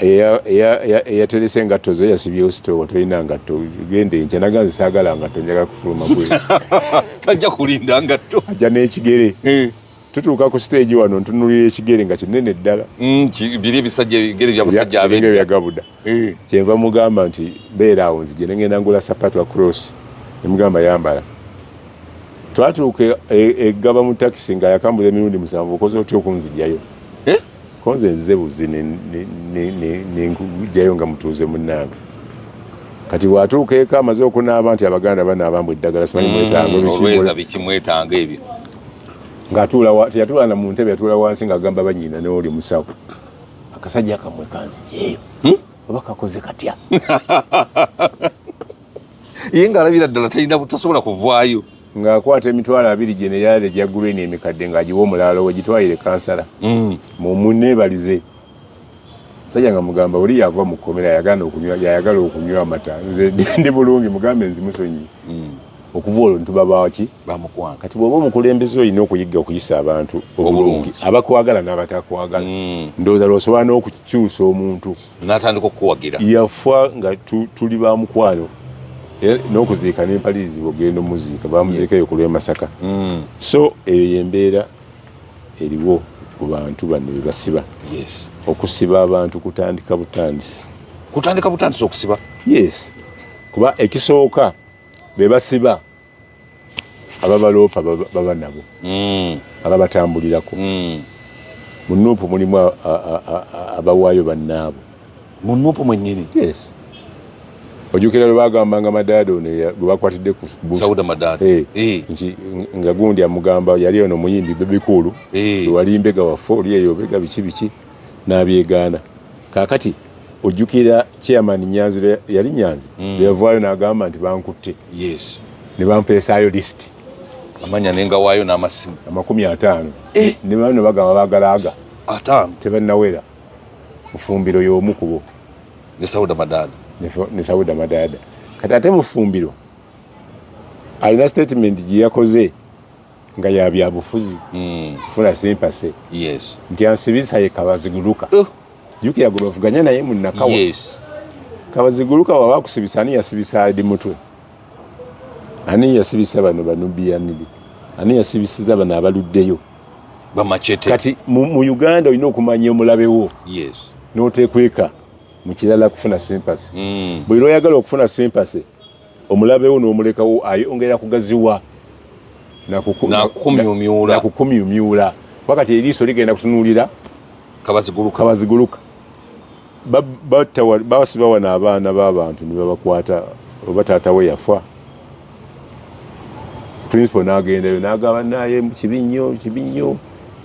Speaker 1: eyaterese engatto zo yasibyewo sitowa, tolina ngatto, genda enkya. Naganze saagala ngatto, njagala kufuluma bwe.
Speaker 2: Tajja kulinda ngatto.
Speaker 1: Ajja n'ekigere. Tutuuka ku stage wano, ntunulira ekigere nga kinene ddala.
Speaker 2: Biri ebisajja, ebigere bya basajja
Speaker 1: ab'edda. Byagabuda. Kyenva mugamba nti beera awo nzije, nengenda ngula sapatu across, nemugamba yambala. Twatuuka eggaba mu takisi nga yakambuza emirundi 7, okoze otya okunzijjayo?
Speaker 2: Eh?
Speaker 1: Konze nzize buzi nenkugjayo nga mutuuze munnange. Kati bw'atuuka eka amaze okunaaba, nti Abaganda banaaba mbu eddagala simanyi mwetaaga
Speaker 2: olweza biki mwetaaga ebyo.
Speaker 1: Ng'atuula, teyatuula na mu ntebe, yatuula wansi ng'agamba bannyina n'oli musawo, akasajja kammwe kanzijeeyo. Oba kakoze katya?
Speaker 2: Ye ng'alabira ddala talina, tasobola kuvaayo.
Speaker 1: Ng'akwata 20,000 gye neyaala egya green emikadde, ng'agiwa omulaalo we, gitwalire kansala. Mumuneebalize. Musajja nga mugamba oli yava mu kkomera, yagana okunywa, yayagala okunywa amata, nze ndi bulungi, mugambe nzimusonyi. Okuva olwo ntuba baki?
Speaker 2: Bamukwano.
Speaker 1: Kati bw'oba omukulembeze olina okuyiga okuyisa abantu obulungi, abakwagala n'abatakwagala. Ndowooza lw'osobola n'okukyusa omuntu
Speaker 2: n'atandika okukuwagira.
Speaker 1: Yafa nga tuli ba mukwano. Era n'okuziika n'empalirizibwa ogenda omuziika, bamuziika eyo ku lw'e Masaka. So eyo yembeera eriwo ku bantu bano be basiba. Okusiba abantu kutandika butandisi.
Speaker 2: Kutandika butandisi okusiba.
Speaker 1: Yes, kuba ekisooka be basiba ababaloopa baba nabo ababatambulirako. Mu NUP mulimu abawaayo bannaabo.
Speaker 2: Mu NUP mwennyini?
Speaker 1: Yes, ojjukira lwe bagambanga Madaada ono gwe bakwatidde ku
Speaker 2: Sauda Madaada.
Speaker 1: Eh, nti nga gundi amugamba yali ono muyimbi Bebe Cool, wali mbega waffe oli eyo bega biki biki, n'abyegaana. Kaakati ojjukira chairman Nyanzi, yali Nyanzi, yavaayo n'agamba nti bankutte ne bampeesaayo list.
Speaker 2: Amanya nengawaayo n'amasimu.
Speaker 1: 50. Ne bano bagamba bagalaaga
Speaker 2: 50.
Speaker 1: Tebannawera. Mufumbiro y'omu kubo.
Speaker 2: Ne Sauda Madaada.
Speaker 1: Ne Sauda Madaada. Kati ate Mufumbiro alina statement gye yakoze nga ya byabufuzi, funa sympathy, nti ansibisa ye Kabaziguluka. Jjukira gwe bavuganya naye mu Nakawa. Kabaziguluka waba akusibisa, ani yasibisa Adi Mutwe? Ani yasibisa bano banubiyaniri? Ani yasibisiza bano abaluddeyo?
Speaker 2: Bamachete.
Speaker 1: Kati mu Uganda olina okumanya omulabewo n'otekweka mu kirala kufuna sympathy. Bwe lwoyagala okufuna sympathy, omulabewo n'omulekawo ayongera kugaziwa.
Speaker 2: Nakukumyumyula.
Speaker 1: Nakukumyumyula, kuba kati eriiso ligenda kutunuulira
Speaker 2: Kabaziguluka.
Speaker 1: Kabaziguluka. Basiba wano abaana b'abantu ne babakwata, oba taata we yafa, principal n'agendayo n'agamba naye kibi nnyo, kibi nnyo,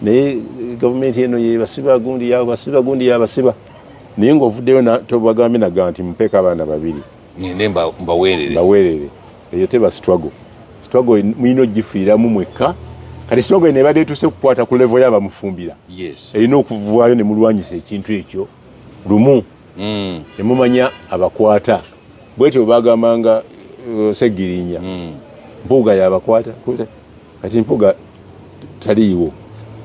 Speaker 1: naye gavumenti eno yebasiba, gundi yabasiba, gundi yabasiba, naye ng'ovuddeyo tobagambye naga nti mupeeko abaana babiri.
Speaker 2: Ngende mbaweerere.
Speaker 1: Baweerere. Eyo teba struggle. Struggle mulina ogifiiramu mwekka. Kati struggle eno ebadde etuuse kukwata ku level y'abamufumbira, erina okuvaayo ne mulwanyisa ekintu ekyo lumu, ne mumanya abakwata. Bwetyo bagambanga Segirinya, Mpuuga yabakwata. Kati Mpuuga taliiwo,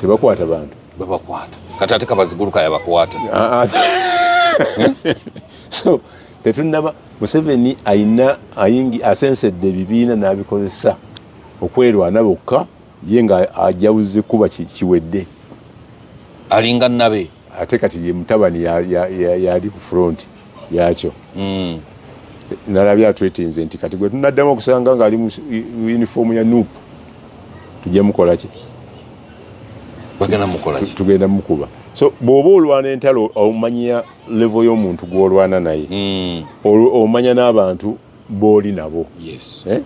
Speaker 1: tebakwata bantu.
Speaker 2: Babakwata. Kati ate Kabaziguluka yabakwata.
Speaker 1: Ah, ah. So tetunaba. Museveni ayina ayingi asensedde ebibiina n'abikozesa okwerwana bokka, ye nga ajawuze kuba kiwedde.
Speaker 2: Alinga nabe.
Speaker 1: Ate kati ye mutabani yali ku front yakyo. Nalabye atwetinze nti kati gwe tunaddamu okusanga ng'ali mu uniform ya NUP, tujja mukola ki?
Speaker 2: Bagenda mukola ki?
Speaker 1: Tugenda mukuba. So bw'oba olwana entalo, omanya level y'omuntu gw'olwana naye. Omanya n'abantu b'oli nabo. Eh?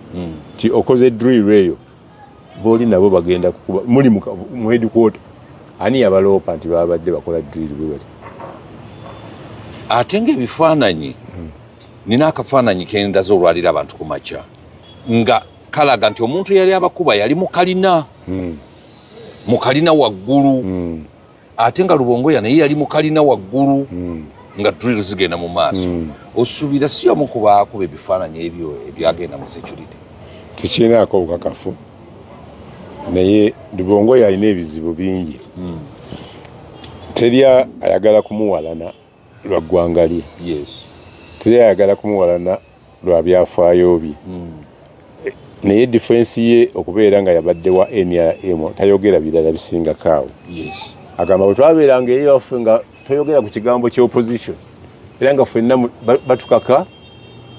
Speaker 1: Ti okoze drill eyo, b'oli nabo bagenda kukuba. Muli mu headquarter, ani yabaloopa nti babadde bakola drill bwe bati?
Speaker 2: Ate ng'ebifaananyi, nina akafaananyi kendaze olwalira abantu ku makya nga kalaga nti omuntu eyali abakuba yali mukalina, mukalina waggulu, ate nga Lubongoya naye yali mukalina waggulu, nga drill zigenda mu maaso. Osuubira si omu ku baakuba ebifaananyi ebyo ebyagenda mu security?
Speaker 1: Tekirinaako obukakafu, naye Lubongoya alina ebizibu bingi. Teri ayagala kumuwalana lwa ggwanga lye. Teri ayagala kumuwalana lwa byafaayo bye. Naye defense ye okubeera nga yabadde wa NRM, tayogera birala bisingako awo. Agamba bwe twabeeranga eri waffe nga toyogera ku kigambo ky'opposition, era nga ffenna batukaka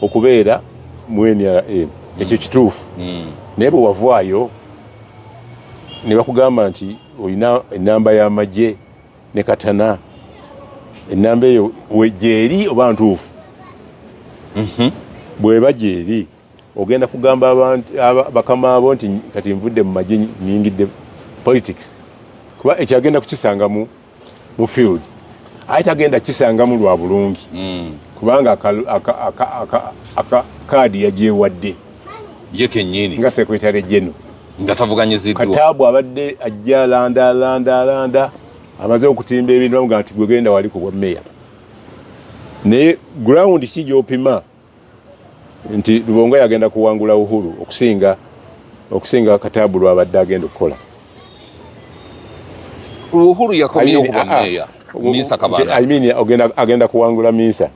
Speaker 1: okubeera mu NRM. Ekyo kituufu. Naye bwe wavaayo ne bakugamba nti olina enamba y'amagye ne katana, enamba eyo gyeri oba ntuufu? Bweba gyeri, ogenda kugamba abantu bakama abo nti kati nvudde mu magye, nyingidde politics? Kuba ekyo agenda kukisanga mu field, aye tagenda kisangamu lwa bulungi. Kubanga kaadi yagyewadde
Speaker 2: ye kennyini
Speaker 1: nga secretary general
Speaker 2: nga tavuganyiziddwa.
Speaker 1: Kataabu abadde ajja alanda alanda alanda, amaze okutimba ebintu, bamugaa nti gwegenda wali ku bwa meya. Naye ground ki gyopima nti Lubongo yagenda kuwangula Uhuru okusinga Kataabu lwabadde agenda okukola?
Speaker 2: Uhuru yakomyewo kuba
Speaker 1: ah, ah.
Speaker 2: meya Minsa Kabanda.
Speaker 1: I mean, agenda kuwangula Minsa.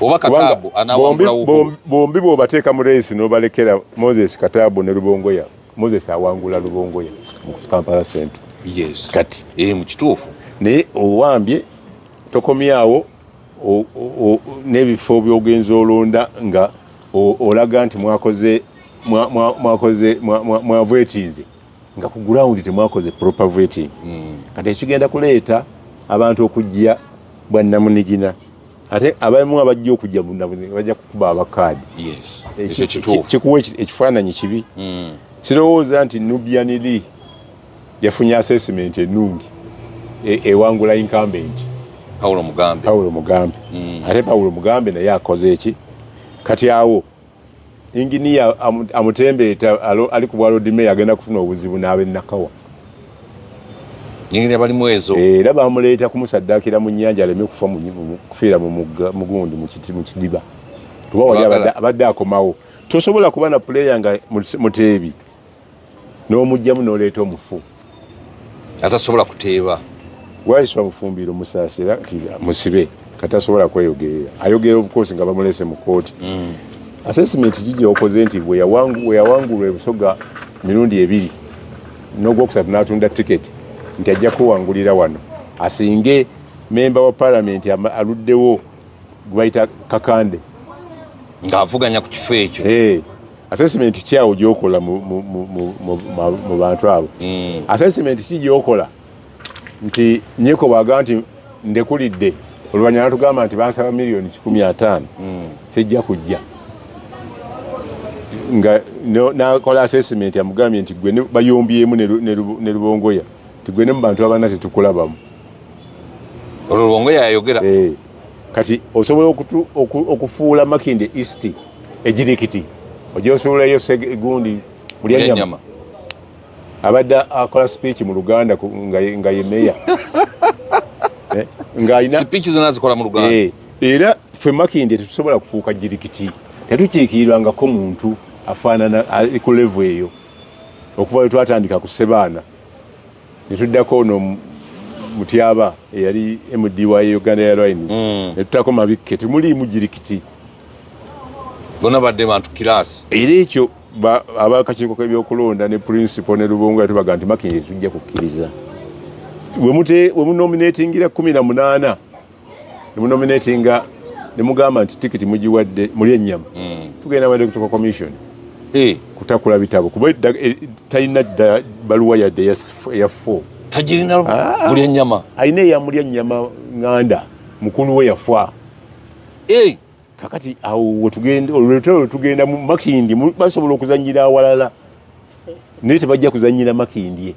Speaker 2: Oba Kataabu anawangula Uhuru?
Speaker 1: Bombi bw'obateeka mu race n'obalekera Moses Kataabu ne Lubongoya, Moses awangula Lubongoya mu Kampala Central. Kati
Speaker 2: Eh, mu kituufu.
Speaker 1: Naye owambye tokomyawo n'ebifo by'ogenza olonda nga olaga nti mwakoze mwakoze mwavettinze, nga ku ground temwakoze proper vetting. Kati ekigenda kuleeta abantu okujja bwannamunigina, ate abamu abajja okujja bwannamunigina bajja kukuba abakaadi.
Speaker 2: Ekyo kituufu.
Speaker 1: Kikuwa ekifaananyi kibi. Sirowooza nti Nubian Lee yafunye assessment ennungi ewangula incumbent.
Speaker 2: Paulo Mugambe.
Speaker 1: Paulo Mugambe. Ate Paulo Mugambe naye akoze eki? Kati awo inginiya amutembeeta ali ku bwa Lord Mayor agenda kufuna obuzibu n'ab'ennakawa.
Speaker 2: Nyingine bali ezo.
Speaker 1: Era bamuleeta kumusaddaakira mu nnyanja aleme kufa kufiira mu mugga mugundi mu kiti mu kidiba, kuba wali abadde akomawo. Tosobola kuba na player nga muteebi n'omugjamu n'oleeta omufu
Speaker 2: atasobola kuteeba.
Speaker 1: Waiswa Mufumbiro musaasira nti musibe, katasobola kweyogerera. Ayogera of course nga bamulese mu kooti. Assessment gigi okoze nti bwe yawangulwa ebusoga mirundi ebiri n'ogwokusatu n'atunda tiketi nti ajja kuwangulira wano asinge memba wa palamenti aluddewo gwe bayita Kakande?
Speaker 2: Ng'avuganya ku kifo ekyo.
Speaker 1: Eh, assessment kyawo gyokola mu bantu abo? Assessment ki gyokola nti Nyeko bwaga nti ndekulidde oluvannyuma natugamba nti bansaba miliyoni 150, sijja kujja, nga nakola assessment amugambye nti gwe bayombyemu ne Lubongoya nti gwe ne mu bantu abana tetukulabamu?
Speaker 2: Olwo Lubongoya yayogera.
Speaker 1: Eh, kati osobola okufuula Makindye East egirikiti, ogyosuulayo gundi Mulyanyama.
Speaker 2: Mulyanyama.
Speaker 1: Abadde akola speech mu Luganda nga ye meya. Eh, ng'alina
Speaker 2: speech zonna zikola mu Luganda.
Speaker 1: Eh, era ffe Makindye tetusobola kufuuka jirikiti, tetukiikirirwangako muntu afaanana ali ku level eyo okuva lwe twatandika ku Sebaana netuddako ono. Mutyaba eyali MD wa Uganda Airlines, ne tutako Mabikke, temuliimu jirikiti.
Speaker 2: Bonna badde bantu kirasi.
Speaker 1: Era ekyo abakakiiko k'ebyokulonda ne principal ne Lubonga tubaga nti Makindye tujja kukkiriza. We munominatingira 18, ne munominatinga ne mugamba nti tikiti mugiwadde muli ennyama, tugenda mu Electoral Commission kutakula bitabo, kuba talina dda baluwa yadde eya 4.
Speaker 2: Tagirina muli ennyama.
Speaker 1: Alina eya muli ennyama nganda mukulu we yafa. Kakati awo wetugenda olutalo tugenda mu Makindye, basobola okuzannyira awalala naye tebajja kuzannyira Makindye.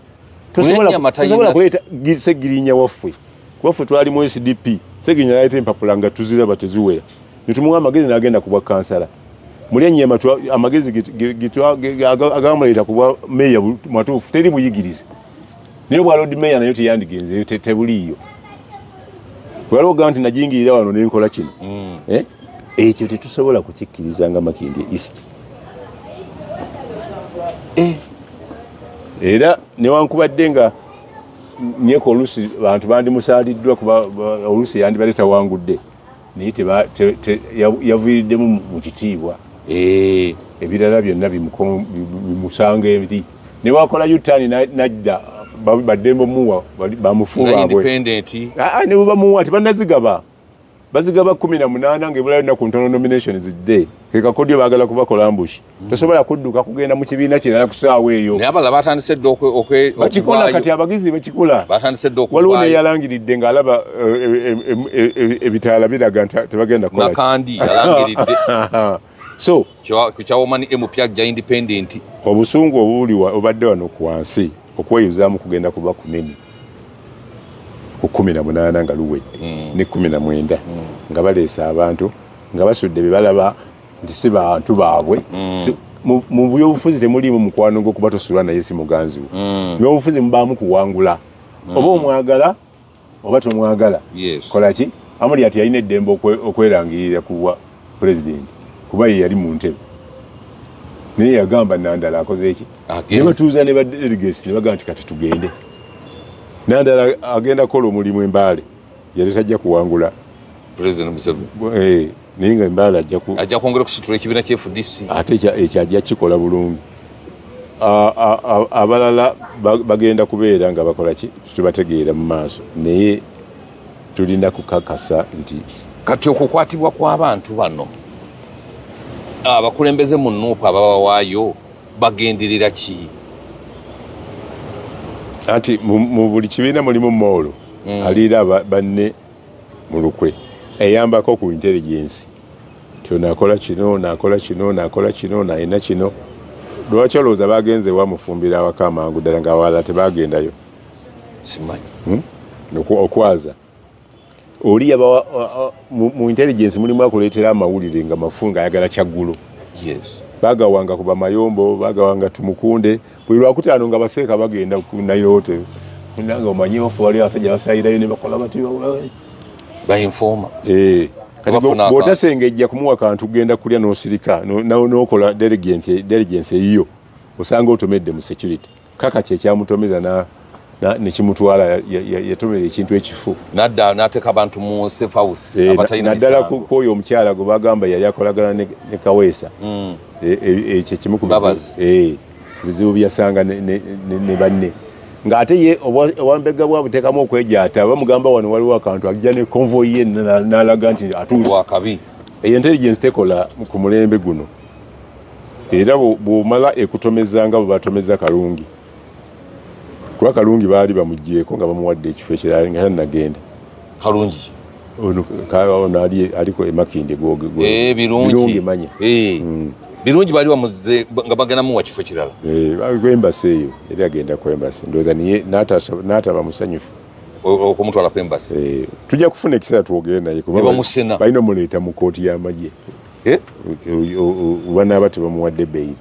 Speaker 1: Tosobola kuleeta Segirinya waffe, kuba ffe twali mu SDP. Segirinya yaleeta empapula nga tuziraba teziwera, ne tumuwa amagezi n'agenda ku bwa kansala. Muli ennyama amagezi agamuleeta ku bwa meeya matuufu, teri buyigirize. Naye obwa Lord Mayor nayo teyandigenzeeyo, tebuliiyo. Waliwo ogamba nti najingirira wano ne nkola kino. Ekyo tetusobola kukikkiriza nga Makindye East. Era newankubadde nga Nyeko oluusi bantu bandimusaaliddwa kuba oluusi yandibadde tawangudde, naye yaviiriddemu mu kitiibwa. Ebirala byonna bimusanga eri. Ne wakola U-turn n'adda, baddembe omuwa, bamufuba
Speaker 2: Nga
Speaker 1: abwe.
Speaker 2: independent.
Speaker 1: Ne bwe bamuwa tebannazigaba. Bazigaba 18 ng'ebulayo ennaku ntono nomination zidde. Ke kakodyo baagala kubakola ambush. Tosobola kudduka kugenda mu kibiina kirala ku ssaawa eyo.
Speaker 2: Naye abalala batandise dda
Speaker 1: Bakikola
Speaker 2: okuvaayo.
Speaker 1: kati abagizi bakikola.
Speaker 2: Batandise dda
Speaker 1: Waliwo
Speaker 2: okuvaayo.
Speaker 1: neyalangiridde ng'alaba ebitaala biraga nti tebagenda kukola ki.
Speaker 2: Nakandi yalangiridde.
Speaker 1: So,
Speaker 2: Ku kya Woman MP ajja independent.
Speaker 1: Obusungu obuli obadde wano ku wansi okweyuzaamu kugenda kuba kunene ku 18 nga luwedde ne 19 nga baleese abantu nga basudde be balaba nti si bantu baabwe. Si, mu byobufuzi temuliimu mukwano gwo kuba tosula naye si muganzi wo. Mu byobufuzi mubaamu kuwangula. Oba omwagala oba tomwagala. Kola ki? Amuli ati yalina eddembe okwerangirira ku bwa pulezidenti kuba ye yali mu ntebe. Naye yagamba Nandala akoze ki?
Speaker 2: Agenze.
Speaker 1: Ne batuuza ne ba delegates ne bagamba nti kati tugende. Nandala agenda kukola omulimu e Mbale. Yali tajja kuwangula
Speaker 2: President Museveni.
Speaker 1: Naye nga Mbale ajja ku
Speaker 2: ajja kwongera okusitula ekibiina kya FDC.
Speaker 1: Ate ekyo ajja kikola bulungi. Abalala bagenda kubeera nga bakola ki? Tubategeera mu maaso. Naye tulina kukakasa nti
Speaker 2: kati okukwatibwa kw'abantu bano abakulembeze mu NUP ababawaayo bagenderera ki?
Speaker 1: Anti mu buli kibiina mulimu moolo aliira banne mu lukwe eyambako ku intelligence nti ono akola kino, naakola kino, naakola kino, naalina kino. Lwaki olowooza bagenze wamufumbira awaka amangu ddala nga abalala tebagendayo?
Speaker 2: Simanyi.
Speaker 1: Okwaza oli yabawa, mu intelligence mulimu akuleetera amawulire nga mafu ng'ayagala kyaggulo. Bagawanga ku bamayombo, bagawanga Tumukunde, buli lwakutaano nga baseeka bagenda ku Nile Hotel. Nange omanyi bafu wali abasajja basayirayo ne bakola bati,
Speaker 2: Ba informa.
Speaker 1: Kati
Speaker 2: Bafuna akantu.
Speaker 1: bw'otasengejja kumuwa kantu kugenda kulya n'osirika, n'okola diligence eyiyo, osanga otomedde mu security. Kaka kye kyamutomeza ne kimutwala, yatomera ekintu ekifu.
Speaker 2: Nadda n'ateeka abantu mu safe house, abatalina
Speaker 1: Naddala
Speaker 2: misango.
Speaker 1: ku oyo omukyala gwe bagamba yali akolagana ne Kaweesa. Ekyo kimu ku
Speaker 2: Mbabazi.
Speaker 1: bizibu byasanga ne banne. Ng'ate ye obwambega bwabwe buteekamu okwejaata, bamugamba wano waliwo akantu, ajja ne convoy ye n'alaga nti atuuse.
Speaker 2: Wakabi.
Speaker 1: Eyo intelligence tekola ku mulembe guno. Era bw'omala ekutomeza nga bwe batomeza Kalungi. Kuba Kalungi baali bamuggyeeko nga bamuwadde ekifo ekirala nga tannagenda.
Speaker 2: Kalungi.
Speaker 1: Ono, ono aliko e Makindye
Speaker 2: Birungi.
Speaker 1: Birungi manya.
Speaker 2: Birungi bali bamuze nga bagenda muwa kifo kirala.
Speaker 1: Ku embassy eyo, yali agenda ku embassy. Ndowooza niye n'ataba musanyufu.
Speaker 2: Okumutwala ku embassy.
Speaker 1: Tujja kufuna ekiseera twogere naye kuba
Speaker 2: Ne bamusena.
Speaker 1: balina omuleeta mu kkooti y'amagye. Banaaba tebamuwadde bail.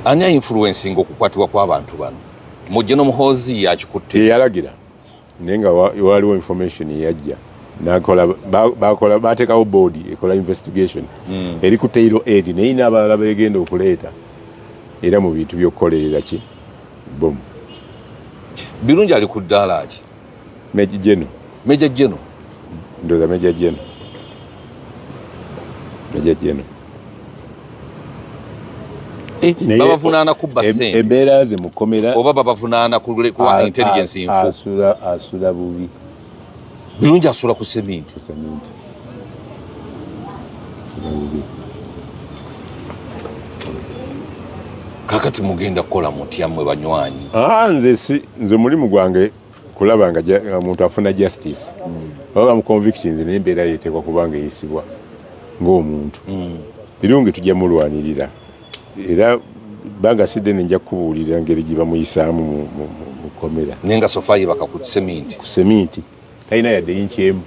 Speaker 2: Ani ainfluencing okukwatibwa kw'abantu bano? Mujje n'Omuhoozi yakikutte.
Speaker 1: Teyalagira. Naye nga waliwo information eyajja. Bakola, bateekawo board ekola investigation. Eri ku tail end, naye n'abalala begenda okuleeta. Era mu bintu by'okukolerera ki? Bomu.
Speaker 2: Birungi ali ku ddaala ki?
Speaker 1: Major General.
Speaker 2: Major General.
Speaker 1: Ndoza Major General. Major General.
Speaker 2: Babavunaana kubba ssente.
Speaker 1: Embeera ze mukomera
Speaker 2: oba babavunaana kuwa intelligence info.
Speaker 1: Asula bubi.
Speaker 2: Birungi asula ku seminti.
Speaker 1: Ku seminti. Asula bubi.
Speaker 2: Kakati mugenda kukola mutya mmwe banywanyi?
Speaker 1: Nze mulimu gwange kulaba nga omuntu afuna justice. Oba bamuconvictinze naye embeera yeeteekwa kubanga eyisibwa ng'omuntu. Birungi tujja mulwanirira. Era banga sidde nja kukubuulira engeri gye bamuyisaamu mu kkomera.
Speaker 2: Naye nga sofa yebaka ku seminti.
Speaker 1: Ku seminti. Talina yadde yinki emu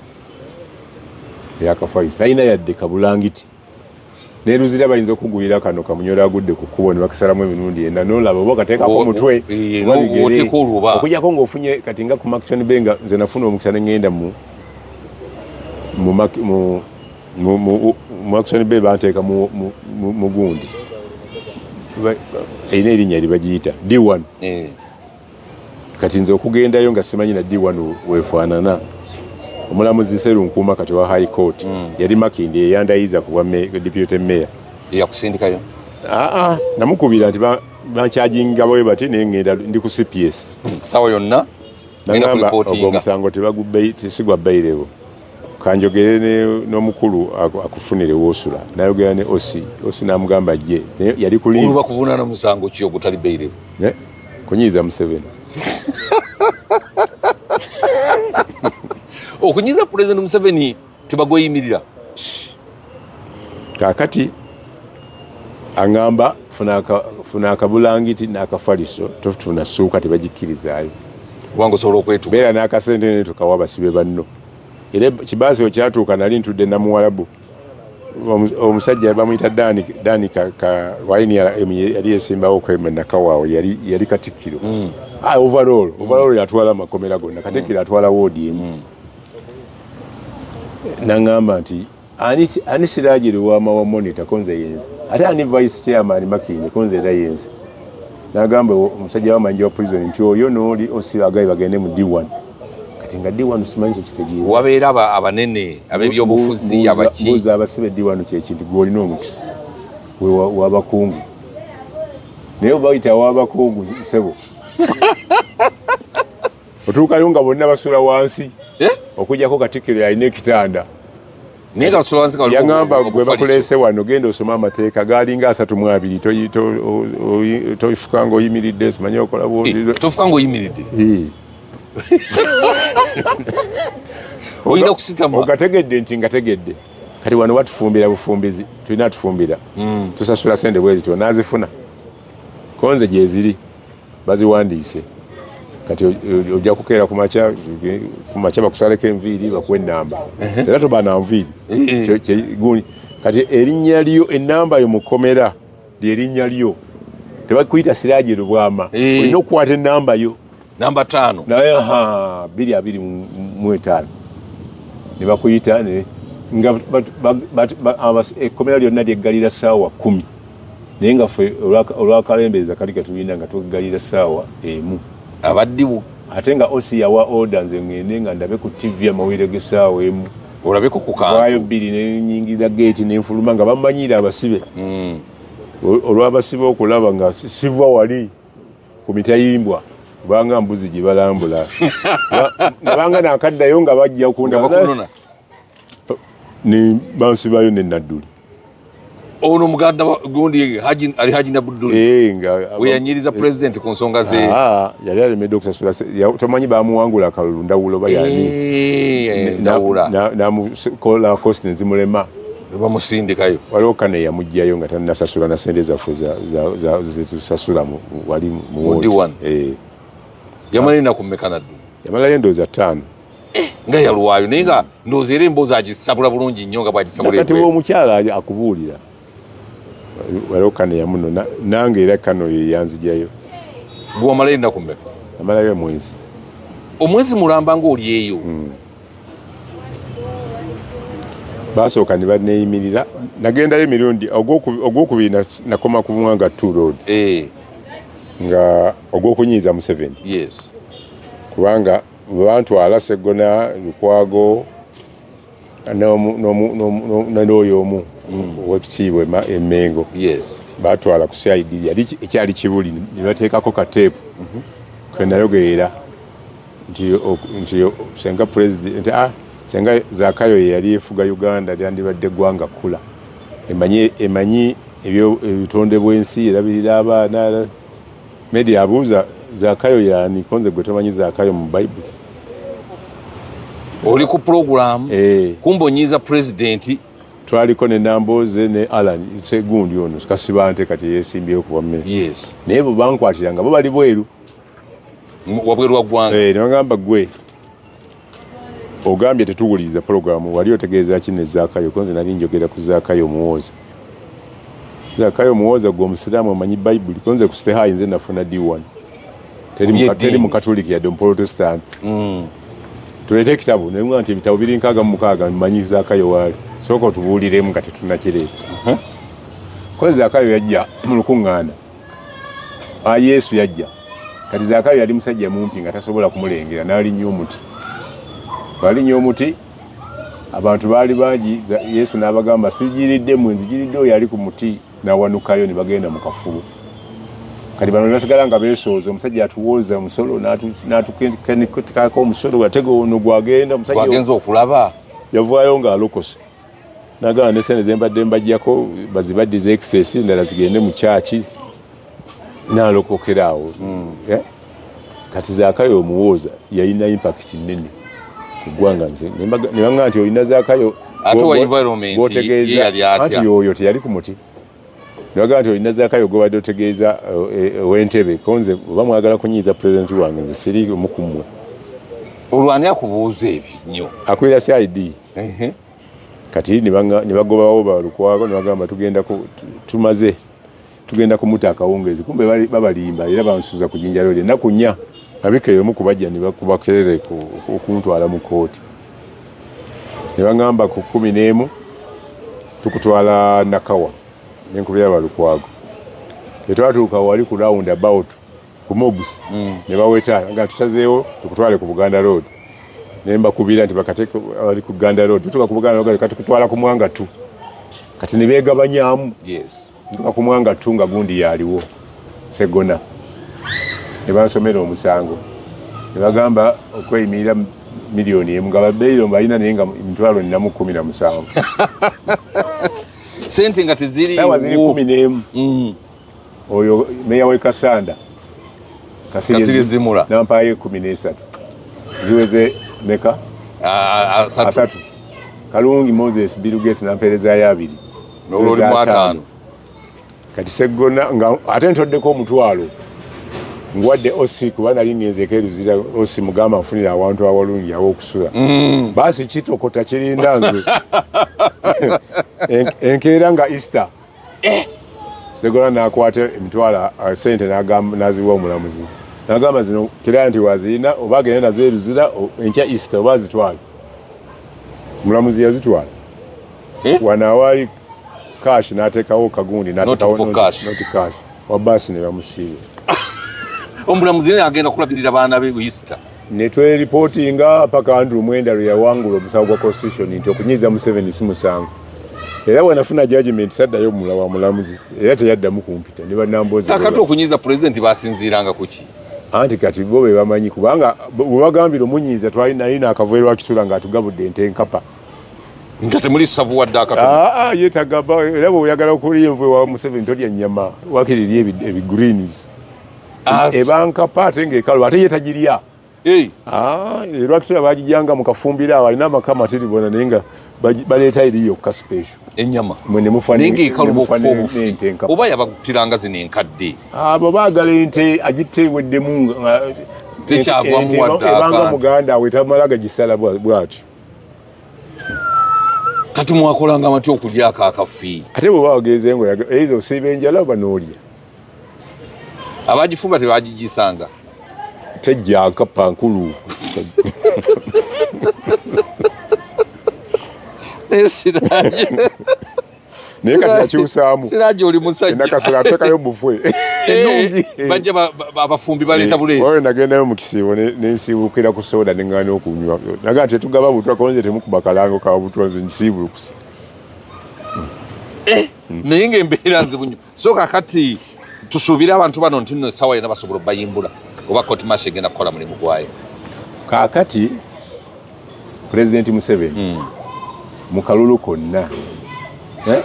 Speaker 1: eyakafaisi, talina yadde kabulangiti. Ne Luzira bayinza okugwira kano kamunyola agudde ku kkubo ne bakasalamu emirundi ena n'olaba oba okateekako omutwe oba bigere. Okuggyako ng'ofunye kati nga ku Murchison Bay nga nze nafuna omukisa ne ŋŋenda mu Murchison Bay banteeka mu gundi. Erina erinnya lye bagiyita D1. Kati nze okugendayo nga simanyi na D1 weefaanana. Omulamuzi Sserunkuuma kati wa High Court yali Makindye eyandayiza ku bwa deputy mayor.
Speaker 2: Yakusindikayo?
Speaker 1: Namukubira nti bankyajinga bwe bati naye ŋŋenda ndi ku CPS.
Speaker 2: Ssaawa yonna
Speaker 1: nagamba ogwo omusango tesigwa bairebo. Kanjogere n'omukulu akufunire woosula. Nayogera ne OC, OC n'amugamba ajje. Naye yali ku leave.
Speaker 2: Olwo bakuvunaana musango ki ogutali bairebo?
Speaker 1: Kunyiiza Museveni.
Speaker 2: Okunyiiza President Museveni tebagweyimirira.
Speaker 1: Kaakati aŋŋamba funa akabulangiti n'akafaliso, tofuna ssuuka tebagikkirizaayo.
Speaker 2: Kubanga osobola okwetuga.
Speaker 1: Beera n'akasente ne tukawa abasibe banno. Era kibaasi kyatuuka nali ntudde Namuwalabu. Omusajja bamuyita Dani Waini yali yesimbawo ku Nakawaawo, yali Katikkiro. Overall yatwala amakomera gonna, Katikkiro atwala woodi emu. N'aŋŋamba nti ani Siraje Lubwama wa Monitor konze yenze, ate ani Vice Chairman Makindye konze era yenze. N'agamba omusajja w'amayinja wa prison nti oyo n'oli osi agaye bagende mu D1. Kati nga D1 simanyi kye kitegeeza.
Speaker 2: Wabeera abanene ab'ebyobufuzi abaki.
Speaker 1: Buuza abasibe D1 kye kintu gw'olina omukisa w'abakungu. Naye bayita w'abakungu ssebo. Otuukayo nga bonna basula wansi. Okuggyako Katikkiro yalina ekitanda.
Speaker 2: Naye nga basula wansi
Speaker 1: Yaŋŋamba gwe bakuleese wano genda osome amateeka gaalinga 32 tofuka ng'oyimiridde simanyi okola bw'oti.
Speaker 2: Tofuka ng'oyimiridde. Olina kusitama.
Speaker 1: Ogategedde nti ngategedde. Kati wano batufumbira bufumbizi, tulina tufumbira. Tusasula ssente bwe zityo n'azifuna. Konze gyeziri baziwandiise. Kati ojja kukeera ku makya bakusaleko enviiri bakuwe ennamba. Era toba na nviiri. Kati erinnya lyo ennamba yo mu kkomera ly'erinnya lyo. Tebakuyita Siraje Lubwama. Olina okukwata ennamba yo.
Speaker 2: Namba 5.
Speaker 1: Naye 225. Ne bakuyita nga ekkomera lyonna lyeggalira ssaawa 10. Naye nga ffe olwakalembereza kali ketulina nga tuggalira ssaawa 1.
Speaker 2: Abaddibu.
Speaker 1: Ate nga OC yawa order nze ŋŋende nga ndabe ku TV amawulire g'essaawa 1.
Speaker 2: Olabeko ku kantu.
Speaker 1: Waayo 2 ne nnyingiza geeti ne nfuluma nga bamanyiira abasibe. Olw'abasibe okulaba nga siva wali ku mitayimbwa kubanga mbuzi gye balambula. Nabanga nakaddayo nga bajja
Speaker 2: kundaba.
Speaker 1: Ne bansibayo ne Nadduli.
Speaker 2: Ono muganda gundi Haji Ali Haji Nadduli.
Speaker 1: Nga
Speaker 2: we yanyiriza president ku nsonga ze.
Speaker 1: Yali alemedde okusasula tomanyi bamuwangula akalulu Ndawula oba yani.
Speaker 2: Ndawula.
Speaker 1: Namukola cost nzimulema.
Speaker 2: Bamusindikayo.
Speaker 1: Waliwo kane yamuggyayo nga tannasasula na ssente zaffe zetusasula wali mu
Speaker 2: D1. Yamala ennaku mmeka Nadduli?
Speaker 1: Yamalayo endowooza 5.
Speaker 2: Nga yalwayo naye nga ndowooza era emboozi agisabula bulungi nnyo nga bw'agisabula.
Speaker 1: Kati omukyala akubuulira. Waliwo kano yamuno nange era kano ye yanzigyayo.
Speaker 2: Gwe wamalayo ennaku mmeka?
Speaker 1: Namalayo omwezi.
Speaker 2: Omwezi mulamba ng'oli eyo?
Speaker 1: Basooka ne banneeyimirira. Nagendayo emirundi ogwokubiri nakoma ku Mwanga 2 Road. Nga ogw'okunyiiza Museveni.
Speaker 2: Yes.
Speaker 1: Kubanga bantwala Sseggona, Lukwago n'oyo omu owekitiibwa Emmengo. Batwala ku CID, yali ekyali Kibuli, ne bateekako kateepu kwe nayogerera nti senga president, senga Zakayo ye yali efuga Uganda, lyandibadde eggwanga kkula, emanyi ebitonde bw'ensi, erabirira abaana. Media abuuza Zakayo yaani? Konze gwe tomanyi Zakayo mu Bayibuli?
Speaker 2: Oli ku pulogulaamu kumba onyiiza pulezidenti.
Speaker 1: Twaliko ne Namboze ne Alan Segundi ono Kasibante, kati yeesimbyewo kuba mmere. Naye bwe bankwatira nga bo bali bweru.
Speaker 2: Wabweru wa ggwanga.
Speaker 1: Ne bagamba, gwe ogambye tetuwuliriza pulogulaamu, wali otegeeza ki ne Zaakayo? Konze nali njogera ku Zaakayo omuwooza. Zaakayo omuwooza, gwe omusiraamu omanyi Bayibuli? Konze ku State High nze nafuna D1, teri mukatuliki yadde omuprotestant. Tuleete ekitabo, naye nti ebitabo biri 66, mmanyi Zaakayo waali, sooka otubuuliremu nga tetunnakireeta. Kozi Zaakayo yajja mu lukuŋŋaana, Yesu yajja. Kati Zaakayo yali musajja mumpi nga tasobola kumulengera, n'alinnya omuti. Bw'alinnya omuti, abantu baali bangi. Yesu n'abagamba, sigiridde mwe, nzigiridde oyo ali ku muti. N'awanukayo ne bagenda mu kafubo. Kati bano ne basigala nga beesooza, omusajja atuwooza omusolo n'atukenikako omusolo, ate ono gwagenda omusajja
Speaker 2: gwagenza okulaba
Speaker 1: yavaayo ng'alokose, nagamba ne sente zembadde mbajjako bazibaddiza, excess endala zigende mu kyaki, n'alokokera awo. Kati Zaakayo omuwooza yalina impact nnene ku ggwanga. Nze ne baŋŋamba nti olina Zaakayo
Speaker 2: ate wa environment
Speaker 1: gw'otegeeza
Speaker 2: ye yali atya?
Speaker 1: Anti yoyo teyali ku muti. Ne bagamba nti olina Zaakayo gw'obadde otegeeza ow'Entebe. Konze oba mwagala kunyiiza pulezidenti wange, nze siri omu ku mmwe.
Speaker 2: Olwo ani akubuuza ebyo nnyo?
Speaker 1: Akulira CID. Kati ne bagobawo Balukwago, ne bagamba tugenda tumaze tugenda kumuta akawungeezi. Kumbe babalimba, era bansuza ku Jinja Road ennaku 4. Abika omu ku bajja ne bakuba kerere okuntwala mu kooti, ne baŋŋamba ku 11 tukutwala Nakawa. Nenkubira Balukwago, tetwatuuka wali ku round about ku Mobs, ne baweta nga tusazeewo tukutwale ku Buganda Road. Ne mbakubira nti bakateeke abali ku Buganda Road. Tutuuka ku Buganda Road, kati tukutwala ku Mwanga 2. Kati ne beegabanyaamu. Ntuuka ku Mwanga 2 nga gundi yaliwo Segona, ne bansomera omusango, ne bagamba okweyimirira 1 million nga babeiro balina, naye nga 417,000.
Speaker 2: Sente nga teziri.
Speaker 1: Saawa ziri 11. Oyo meya w'e Kasanda.
Speaker 2: Kasirye Zimula.
Speaker 1: Nampayo 13, ziweze meka?
Speaker 2: 30.
Speaker 1: 30. Kalungi Moses Bill Gates nampeerezayo 20.
Speaker 2: N'olwo
Speaker 1: Ziweze
Speaker 2: olimu
Speaker 1: 50.
Speaker 2: 50.
Speaker 1: Kati Seggona nga ate ntoddeko 500 ngwadde osi, kuba nali ngenzeeko eruzira osi mugamba nfunira awantu awalungi aw'okusula. Baasi kitokota kirinda nze. Enkeera nga Easter, Seggona nakwata emitwalo sente naziwa omulamuzi, nagamba zino kira nti wazirina oba agende nazo eruzira enkya Easter oba azitwale. Omulamuzi yazitwala.
Speaker 2: Eh?
Speaker 1: Wano awaali cash n'ateekawo kagundi n'ateekawo
Speaker 2: Not for cash.
Speaker 1: Not cash wa baasi ne bamusiiba.
Speaker 2: Omulamuzi naye agenda kulabirira baana be Easter?
Speaker 1: Ne tweripootinga paka Andrew Mwenda lwe yawangula omusango gwa constitution nti okunyiiza Museveni si musango. Era bwenafuna judgment saddayo wa mulamuzi, era teyaddamu kumpita ne banambozi.
Speaker 2: Kakati okunyiiza pulezidenti basinziiranga ku ki?
Speaker 1: Anti kati bo be bamanyi, kubanga bwe bagambira omunyiiza twali naye naakava erwakitula ng'atugabudde ente enkapa.
Speaker 2: Nga temuli savu wadde akatono?
Speaker 1: Aa, ye tagaba. Era bw'oyagala okulya envu ewa Museveni tolya nnyama, wakiri eri ebigreens. Eba nkapa ate ng'ekalu, ate ye tagirya. Ah, erwakitula bagijjanga mu kafumbiro awo, alina amaka matiribona, naye nga baleeta eri yokka special.
Speaker 2: Ennyama.
Speaker 1: Mwe ne mufa
Speaker 2: naye ng'ekaluba
Speaker 1: ne mufa
Speaker 2: okufa obufi.
Speaker 1: N'ente enkapa.
Speaker 2: Oba yabakutiranga zino enkadde?
Speaker 1: Abo baagala ente agitta eweddemu
Speaker 2: Tekyavamu
Speaker 1: ente
Speaker 2: wadde
Speaker 1: ebanga
Speaker 2: akantu.
Speaker 1: Muganda we tamala gagisala bw'atyo.
Speaker 2: Kati mwakolanga matya okulyako akafi?
Speaker 1: Ate bwe bawagenze ngo eiza osiiba enjala oba n'olya.
Speaker 2: Abagifumba tebagigisanga?
Speaker 1: Tejja, nkapa nkulu.
Speaker 2: Naye Siraje,
Speaker 1: Naye kati yakyusaamu.
Speaker 2: Siraje oli musajja.
Speaker 1: Enakasolo ateekayo bufwe. Ennungi.
Speaker 2: Bajja abafumbi baleeta buleesi.
Speaker 1: Oyo nagendayo mu kisiibo nensiibukira ku soda neŋŋaana okunywa, naga tetugaba butwa, konze temukuba kalango ka butwa, nze nsiibulukusa.
Speaker 2: Naye ngaembeera nzibu nnyo. So kakati tusuubire abantu bano nti nno essaawa yonna basobola obbayimbula, oba court martial egenda kukola mulimu gwayo?
Speaker 1: Kaakati Pulezidenti Museveni mu kalulu konna, eh?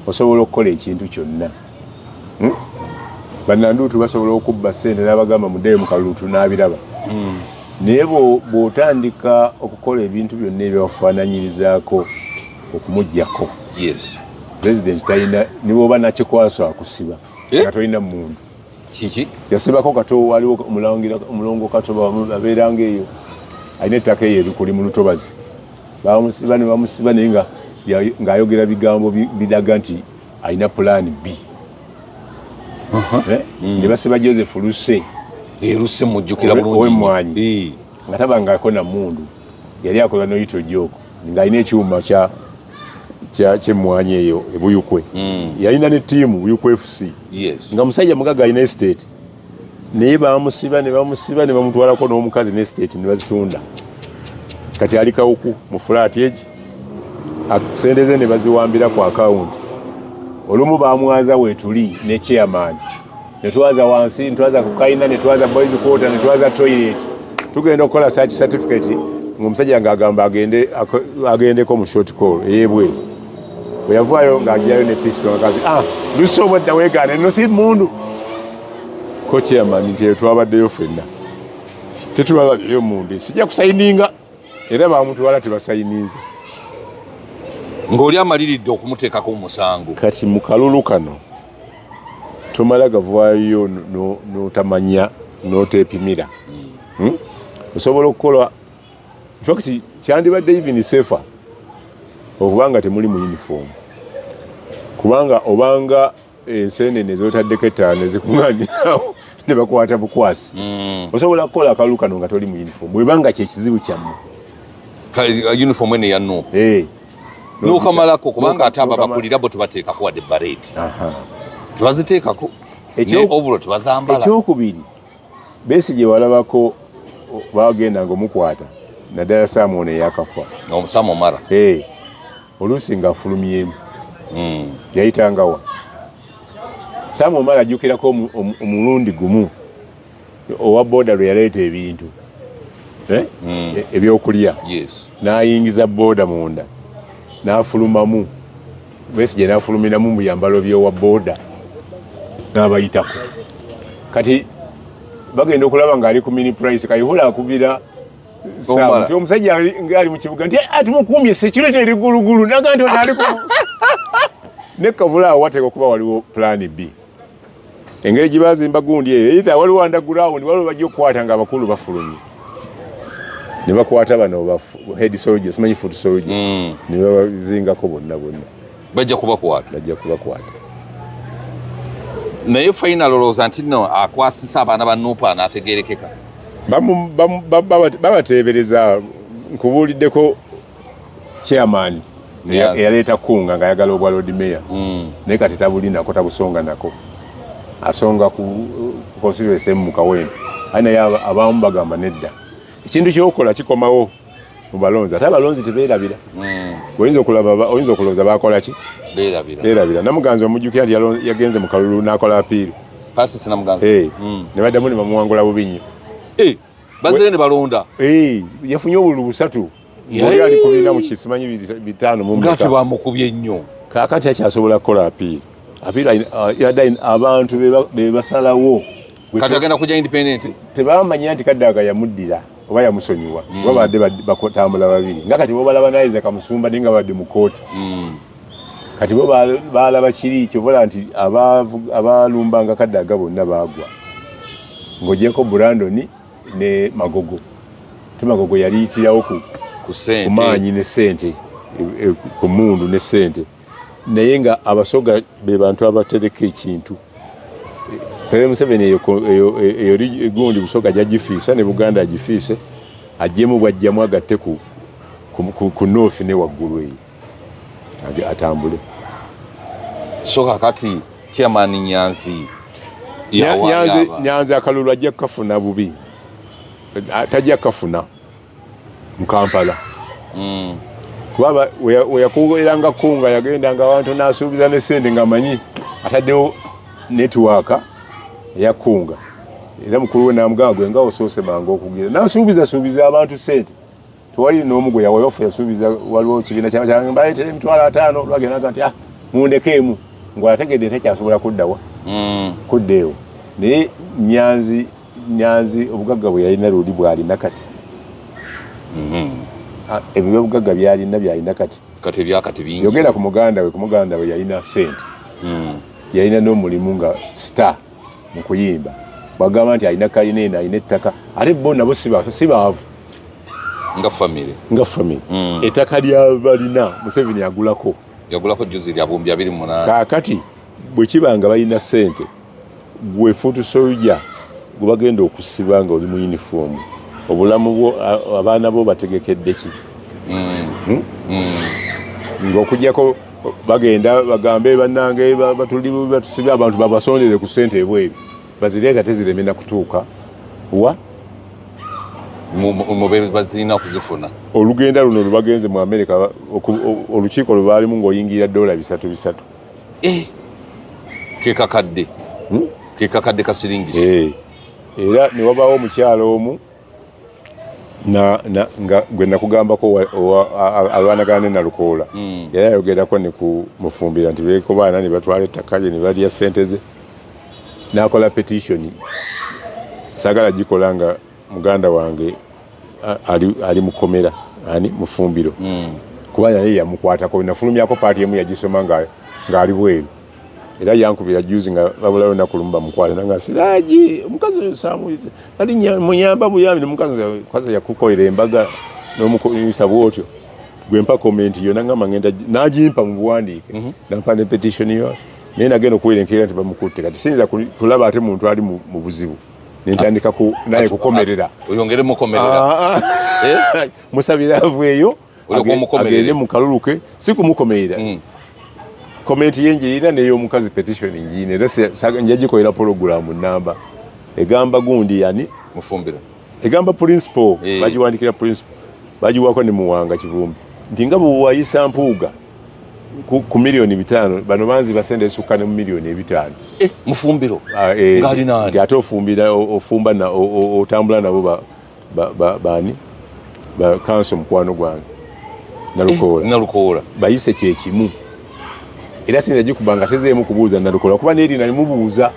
Speaker 1: Osobola okukola ekintu kyonna. Bannanduutu basobola okubba sente n'abagamba muddeyo mu kalulu, tunaabiraba. Naye bw'otandika okukola ebintu byonna ebyafaananyirizaako okumugjako, pulezidenti talina, ne bw'oba nakikwaso akusiba.
Speaker 2: Eh?
Speaker 1: Nga tolina mundu.
Speaker 2: Kiki?
Speaker 1: Yasibako Kato, waliwo omulongo Kato abeeranga eyo, alina ettaka eyo ebikuli mu lutobazi, bamusiba ne bamusiba, naye nga ng'ayogera bigambo biraga nti alina plan B. Eh? Ne basiba Joseph Luse.
Speaker 2: Eruse mujjukira bulungi.
Speaker 1: Ow'emmwanyi. Nga tabangako na mundu, yali akola noyito joko, ng'alina ekyuma kyemmwanyi eyo ebuyukwe. Yalina ne ttiimu Buyukwe FC. Nga musajja mugaga, alina estate, naye bamusiba ne bamusiba ne bamutwalako n'omukazi ne estate ne bazitunda. Kati ali Kawuku mu fulaati egi, sente ze ne baziwambira ku akawunti. Olumu bamwaza wetuli ne chairman, netwaza wansi, netwaza ku kaina, netwaza boys quarter, netwaza toilet, tugenda okukola search certificate, ngaomusajja ng'agamba agendeko mu short call eyebweru. Bwe yavaayo ng'agyayo ne pistol ngakazi, ah, lusi obwedda weegaana eno si mundu ko chairman nti eyo twabaddeyo ffenna, tetulabyeyo mundu, sijja kusayininga. Era bamutwala, tebasayininze.
Speaker 2: Ng'oli amaliridde okumuteekako omusango.
Speaker 1: Kati mu kalulu kano tomala gavaayo n'otamanya n'oteepimira. Osobola okukola, infact kyandibadde even safer okubanga temuli mu uniform, kubanga obanga ensenene zotaddeko ettaano ezikuŋŋaanirawo ne bakwata bukwasi. Osobola kukola akalulu kano nga toli mu uniform, bwebanga kyekizibu kyammwe.
Speaker 2: Uniform ene ya NUP.
Speaker 1: Eh.
Speaker 2: N'okamalako, kubanga ate abo abakulira bo tebateekako wadde bareeti. Tebaziteekako. Ne overall tebazambala.
Speaker 1: Ekyokubiri, Besigye walabako bagenda nga omukwata, naddala Sam ono eyakafa.
Speaker 2: Omusamu Omara.
Speaker 1: Eh, oluusi ng'afulumyemu. Yayitangawa Sam Omara? Ajjukirako omulundi gumu owa boda lwe yaleeta ebintu, eh? Ebyokulya. N'ayingiza boda munda, n'afulumamu, Besigye n'afulumiramu mu byambalo by'owa boda n'abayitako. Kati bagenda okulaba ng'ali ku Mini Price. Kayihura akubira Sam
Speaker 2: Omara.
Speaker 1: nti omusajja ng'ali mu kibuga, nti tumukuumye security eri gulugulu, naga nti ono ali ku ne kavula. Awo wateeka okuba waliwo plan B, engeri gye bazimba gundi eyo, either waliwo underground, waliwo bajja okukwata nga abakulu bafulumye ne bakwata bano ba head soldier, simanyi foot soldier, ne babazingako bonna bonna.
Speaker 2: Bajja kubakwata.
Speaker 1: Bajja kubakwata.
Speaker 2: Naye final, olowooza nti nno akwasisa abaana ba NUP anaategerekeka?
Speaker 1: Babateebereza. Nkubuuliddeko chairman eyaleeta kunga ng'ayagala obwa lord mayor, naye kati tabulinako, tabusonga nako, asonga ku constituency mu Kawempe. Aye naye abamu bagamba nedda, ekintu kyokola kikomawo mu balonzi, ate abalonzi tebeerabira. Oyinza okulaba oyinza okulowooza bakola ki?
Speaker 2: Beerabira.
Speaker 1: Beerabira. Namuganzi omujjukira nti yagenze mu kalulu n'akola appeal.
Speaker 2: Pasisi Namuganza.
Speaker 1: Eh, ne baddamu ne bamuwangula bubi nnyo.
Speaker 2: Eh, bazzeyo ne balonda.
Speaker 1: Eh, yafunye obululu busatu, oli ali ku bina mu kisimanyi bitaano mu
Speaker 2: nga
Speaker 1: mmeka.
Speaker 2: Tebamukubye nnyo.
Speaker 1: Kaakati akyasobola kukola appeal? Appeal yadde abantu be basalawo.
Speaker 2: Kati agenda kujja independent.
Speaker 1: Tebamanya nti Kadaaga yamuddira oba yamusonyiwa, oba badde batambula babiri, nga kati bobalaba nayiza Kamusumba, naye nga badde mu kooti. Kati bo balaba kiri kyovola nti abalumbanga Kadaaga bonna baagwa, ng'ogyeko Brandon ne Magogo. Te Magogo yali yitirawo
Speaker 2: ku
Speaker 1: ku
Speaker 2: sente,
Speaker 1: maanyi ne sente, ku mundu ne sente, naye nga Abasoga be bantu abatereka ekintu. President Museveni eyo gundi Busoga agifiisa ne Buganda agifiise, aggyemu bwajjamu agatte ku North ne waggulu eyo atambule.
Speaker 2: So kakati chairman Nyanzi
Speaker 1: Nyanzi akalulu ajja kukafuna bubi, tajja kukafuna mu Kampala. Kuba weyakuweranga kunga yagendanga awantu n'asuubiza ne sente ng'amanyi ataddewo netiwaaka eyakunga, era mukulu we n'amugamba gwe nga osoose mangu okugira n'asuubiza suubiza abantu sente, tewali n'omu gwe yawayo. Ofu yasuubiza, waliwo kibiina kyange baleetera 50,000, lwagendaga nti ah, mundekeemu, ng'ategedde tekyasobola kuddawa kudda ewo. Naye Nyanzi obugagga bwe yalina luli bwalina kati? Ebyo byobugagga byalina byalina kati?
Speaker 2: Kati ebyakati bingi.
Speaker 1: Yogera ku muganda we, ku muganda we yalina sente, yalina n'omulimu nga star mu kuyimba, bwagamba nti alina kalina eno, alina ettaka, ate bo nabo si baavu.
Speaker 2: Nga famire.
Speaker 1: Nga famire. Ettaka lyabalina Museveni agulako.
Speaker 2: Yagulako juzi lya 2028.
Speaker 1: Kaakati bwe kiba nga balina sente, gwe foot soldier gwe bagenda okusiba nga oli mu uniform, obulamu bwo, abaana bo bategekedde ki? Ng'okugyako bagenda bagambe bannange batuli batusibye, abantu babasondere ku sente ebweru bazireeta, tezireme na kutuuka wa?
Speaker 2: Bazirina okuzifuna.
Speaker 1: Olugenda luno lwebagenze mu America, olukiiko lwe baalimu ng'oyingira dola bisatu bisatu.
Speaker 2: Eh, kekakadde. Kekakadde kasiringisi.
Speaker 1: Eh, era ne wabaawo omukyalo omu nga gwe nakugambako alwanagana ne Nalukoola. Yali ayogerako ne ku Mufumbira nti beekobaana ne batwala ettaka lye ne balya sente ze, n'akola petition, saagala gikola nga muganda wange ali mukomera ani Mufumbiro. Kuba naye yamukwatako, nafulumyako part emu yagisoma ng'ali bweru, era yankubira juzi nga babulayo lunaku lumu bamukwate, nanga Siraji omukazi oyo samuize nali muyamba buyambi, mukazi yakukolera embaga n'omukozesa bwotyo, gwe mpa comment yo, nangamba ngenda nagimpa mu buwandiike. Nampa ne petition yo, naye nagenda okuwera enkeera nti bamukutte. Kati siyinza kulaba ate muntu ali mu buzibu nentandika naye kukomerera.
Speaker 2: Oyongere mukomerera.
Speaker 1: Ah, ah.
Speaker 2: Eh?
Speaker 1: Musabira aveeyo.
Speaker 2: Olyoke omukomerere.
Speaker 1: Agende mu kalulu ke, si kumukomerera. Comment ye njirina n'ey'omukazi, petition njirina, era nja gikolera pologulamu namba egamba gundi yani.
Speaker 2: Mufumbiro.
Speaker 1: Egamba principal.
Speaker 2: Eh.
Speaker 1: Bagiwandikira principal, bagiwako ne Muwanga Kivumbi nti nga bwewayisa Mpuuga ku 5 miliyoni, bano banzi basente esukka ne mu 5 miliyoni.
Speaker 2: Eh, Mufumbiro.
Speaker 1: Ah, eh,
Speaker 2: Ng'ali nani?
Speaker 1: Nti ate ofumbira ofumba otambula nabo bani ba kanso mukwano gwange Nalukoola.
Speaker 2: Eh, Nalukoola.
Speaker 1: Bayise kyekimu, era sinza gikuba nga tezeemu kubuuza Nalukoola, kuba neeri nalimubuuza.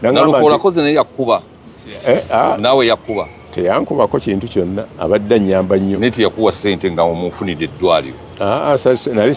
Speaker 1: Nangamba
Speaker 2: Nalukoola koze naye yakuba.
Speaker 1: Eh, ah,
Speaker 2: naawe yakuba.
Speaker 1: Teyankubako kintu kyonna, abadde annyamba nnyo.
Speaker 2: Naye teyakuwa sente nga omufunidde eddwaliro?
Speaker 1: Ah, ah, nali